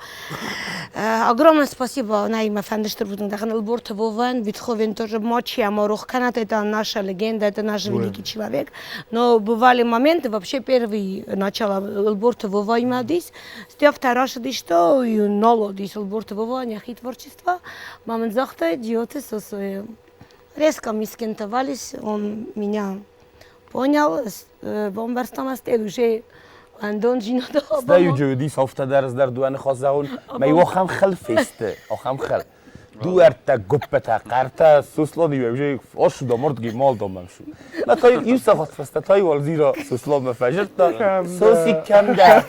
огромное спасибо Наима Фандештурбуден Лбортововен, Бетховен тоже мочи, Аморух Канат, это наша легенда, это наш великий человек. Но бывали моменты, вообще первый начало Лбортовова имадис, вторая что и нолодис Лбортовова, няхи творчество, мамин захта, идиоты, резко мы скентовались, он меня понял, бомбарстамаст, уже Андон жинода. Стаю ҷӯди софта дарз дар дуани хосаун ма охам хел фесте охам хел дуэрта гуппета қарта суслони уже ошу да мордги мол домам шу ма той юса хот феста той вал зира суслон ма фажрта соси кам да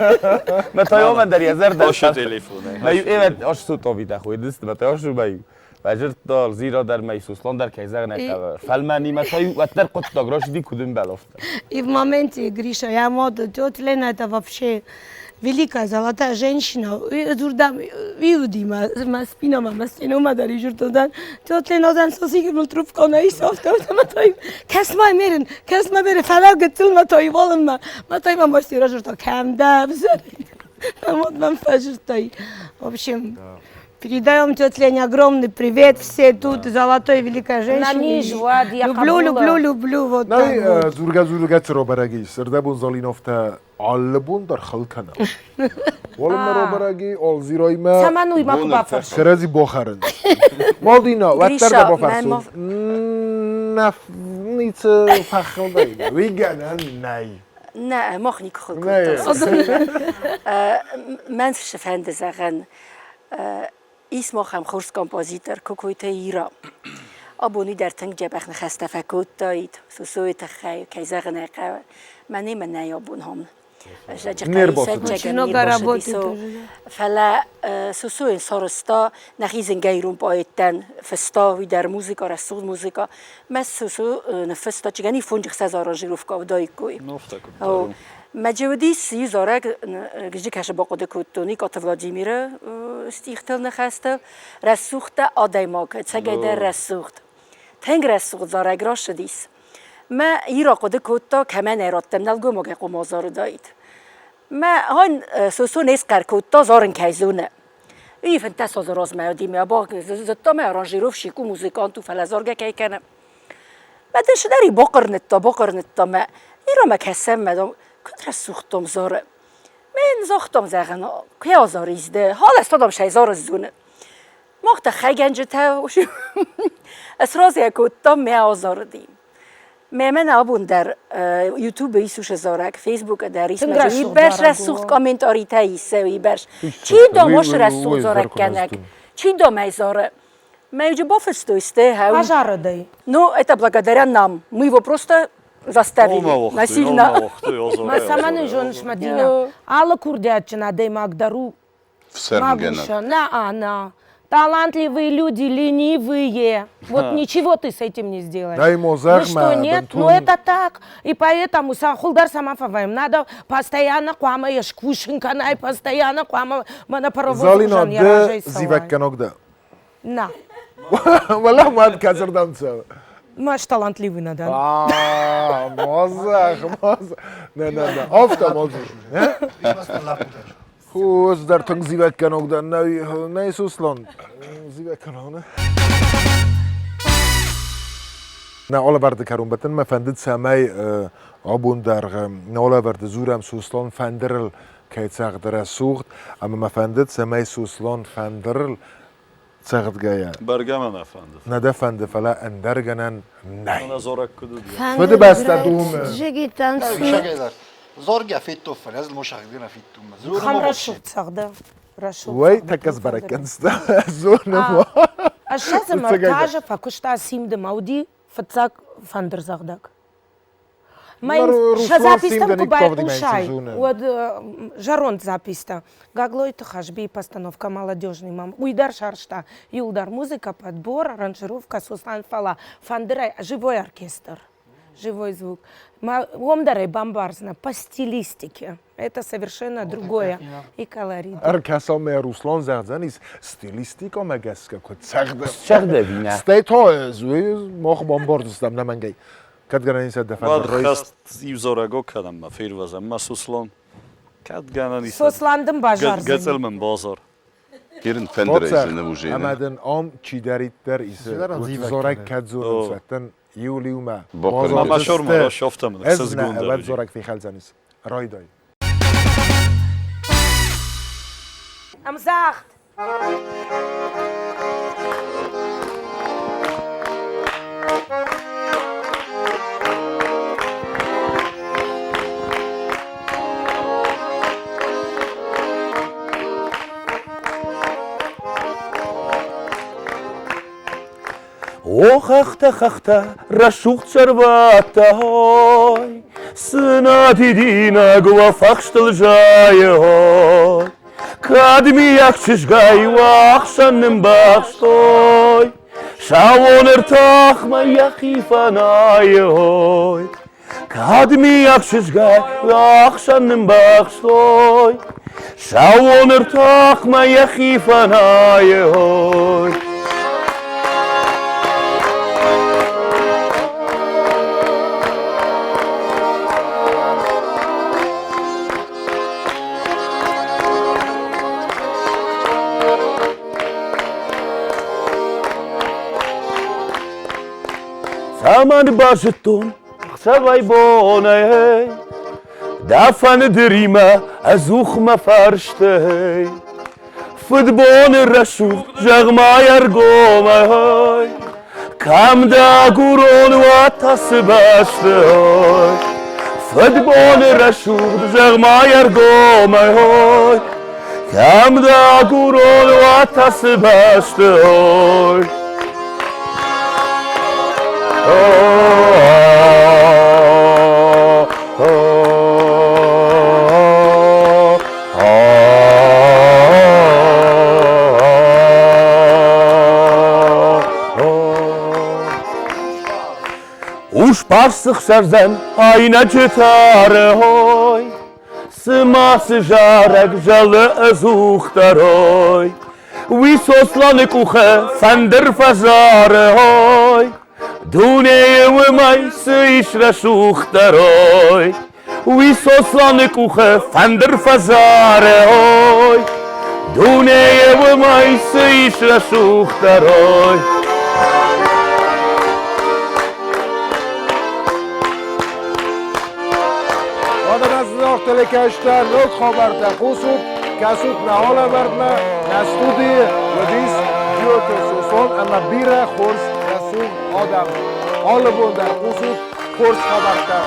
ма той оман дар язар да ошу телефон ма ю эвет ош су тови да хуйдист ма той ошу ма ю فجرت زیرا در میسوسلان در کیزر نکوه فلمنی ما той واتر قط грош ди кудым белофта. И в моменте, Гриша, я мода, тетя Лена, это вообще великая золотая женщина. Иудима, ма спина, ма стена, ма дари журтодан. Тетя Лена, одан сосиги мul трубка на исофта, ма той кас ма мерин, кас ма мерин, фала гытыл ма той волын ма, ма той ма мастера журто кам да, вот вам фажуртой. В общем, передаем тете Лене огромный привет. Все тут, золотой великая женщина. Люблю, люблю, люблю. Вот так вот. ზურგა ზურგაც რო ბარაგი სრდებონ ზოლინოფთა ალბონ და ხალქანა. ვოლმა რო ბარაგი ოლ ზიროიმა სამანუი მაკ ბაფარს. ქრეზი ბოხარენ. მოლდინო ვატარ და ბოფარსუ. ნაფ ნიც ფახალდა ვიგანა ნაი. Ne, mach nicht Мэн фэнде зэгэн ის მოხამ ხორს კომპოზიტორ ქოქოითა ირა. აბონი დერთენ ჯებახ ნხასტა ფაკოტაით სუსოითა ხაი კეიზაღნე ყა მანი მანაი აბონ ჰომ. Очень много работы тоже. Фала сусуин сороста нахизен гейрун поэттен феста видер музыка расуд музыка мас сусу нефеста чигани фунҷ саз аранжировка вдойкуй. Маҷавдис юзораг гжикаша боқода куттуни кот Владимира стихтел нахаста расухта адаймак цагайда расухт. Тенг расухт зараг рашдис. Ма ирақода кутта камен эраттем налгомага қумазар дайт. Ма хан сусу нескар кутта зарын кайзуна. Ивен тас az rozmeodime a bak, зотта аранжировщику музыканту фалазорга кейкene. Ma de dari boqarnetta boqarnetta ma ира ма касам ма кудра сухтом зор. Мен зохтом заган кя изде. Хала стодам шай зор зуне. Мохта хайганжета Es куттам ме азардим. Ме мен абун дар YouTube исуше зарак, Facebook дар исме. Беш расухт комментари таисе беш. Чи домош расухт зарак кенек. Чи домай зора. Мы уже бофестуйсте. Пожары Ну, это благодаря нам. Мы его просто заставили насильно. Ма саманы жонш Мадина. Алла курдячина адаймак дару. Магуша, на, на. Талантливые люди, ленивые. Вот ничего ты с этим не сделаешь. Дай Ну что, нет? Ну это так. И поэтому сахулдар сама фаваем. Надо постоянно квама ешкушинканай, постоянно квама мана паровоз Залино д зивакканогда. На. Вала мад казырдамца. Маш талантливый надо. А, мозах, мозах. Не, не, не. Офта мозах. Ху, дар тынг зивакканогда. Най суслон. Зивакканогна. На олавард карумбатен ма фандид самай абундарг на олавард зурам суслон фандерл кайцагдара сугд, ама ма фандид самай суслон фандерл цагдгая. Бергаман афанды. Нада фанды фала андарганан най. Она зорак куду. Фанды баста дум. Жиги танцует. Зорга фитто фалаз мушахдина фитто. Хам рашуд цагда. Рашуд. Вай таказ бараканста. Зона. А мартажа факушта симды мауди фацак фандерзагдаг. Майн запистам кубай ушай. Вот жарон записта. Гаглой хашби постановка молодежный мам. Уйдар шаршта. Юлдар музыка, подбор, аранжировка, Суслан Фала. Фандерай, живой оркестр. Живой звук. Омдарай бамбарзна по стилистике. Это совершенно другое. И колорит. არქასა მე რუსლან ზაღძანის სტილისტიკა მაგასკა ხო ცაღდა. ჩაღდებინა. სტეითო ზვი მოხ ბომბორდს და ნამანგაი. კადგარან ისა და ფანდროის. ხას ივზორაგო ქადამ ფირვაზა მასუსლონ. Кӕд гӕнӕн ис. Сослан дын базардзӕни. Гӕцӕл мын базар. Кирн фӕндырӕй зыны уже. Ӕмӕ дын ам чидӕриддӕр исы, зорӕг кӕд дзурынц, уӕддӕр иу лиумӕ. Мама шормӕ расшафтам, Ӕз нӕ ӕвӕд зорӕг фехӕлдзӕнис. Райдай. Ӕмдзӕгъд! О хӕхтӕ, хӕхтӕ, рӕсугъд сӕрвӕттӕ, ой, Цы нӕ дидинӕг уӕ фӕхстыл зайы, ой. Кӕд мийаг чызгай уӕ ӕхсӕн нымбӕхстой, Сауон ӕртахмӕ йӕхи фӕнайы, ой. Кӕд мийаг чызгай уӕ ӕхсӕн нымбӕхстой, Сауон ӕртахмӕ йӕхи фӕнайы, ой. Цӕмӕн базыдтон ӕхсӕвӕй-бонӕй дӕ фӕндыримӕ ӕдзух мӕ фӕрстӕй? Фыдбоны рӕсугъд, зӕгъ-ма ӕргомӕй, кӕм дӕ агурон, уӕд та цы бӕсты? Фыдбоны рӕсугъд, зӕгъ-ма ӕргомӕй, кӕм дӕ агурон, уӕд та цы бӕсты? Ус бафсыхсӕрдзӕн айнӕджы тары хой, Цыма цы зарӕг зӕлы ӕдзухдӕр ой. Уый Сосланы къухы фӕндыр фӕзары ой. Дунейы уымӕй цы ис рӕсугъддӕр ой. Уый Сосланы къухы фӕндыр фӕзары ой. Дунейы уымӕй цы ис рӕсугъддӕр ой. Телекӕстӕ ног хабӕрттӕ хъусут, кӕсут нӕ алӕвӕрдмӕ, нӕ студийы уыдис Джиоты Сослан ӕмӕ бирӕ хорз рӕсугъд адӕм. Алы бон дӕр хъусут хорз хабӕрттӕ.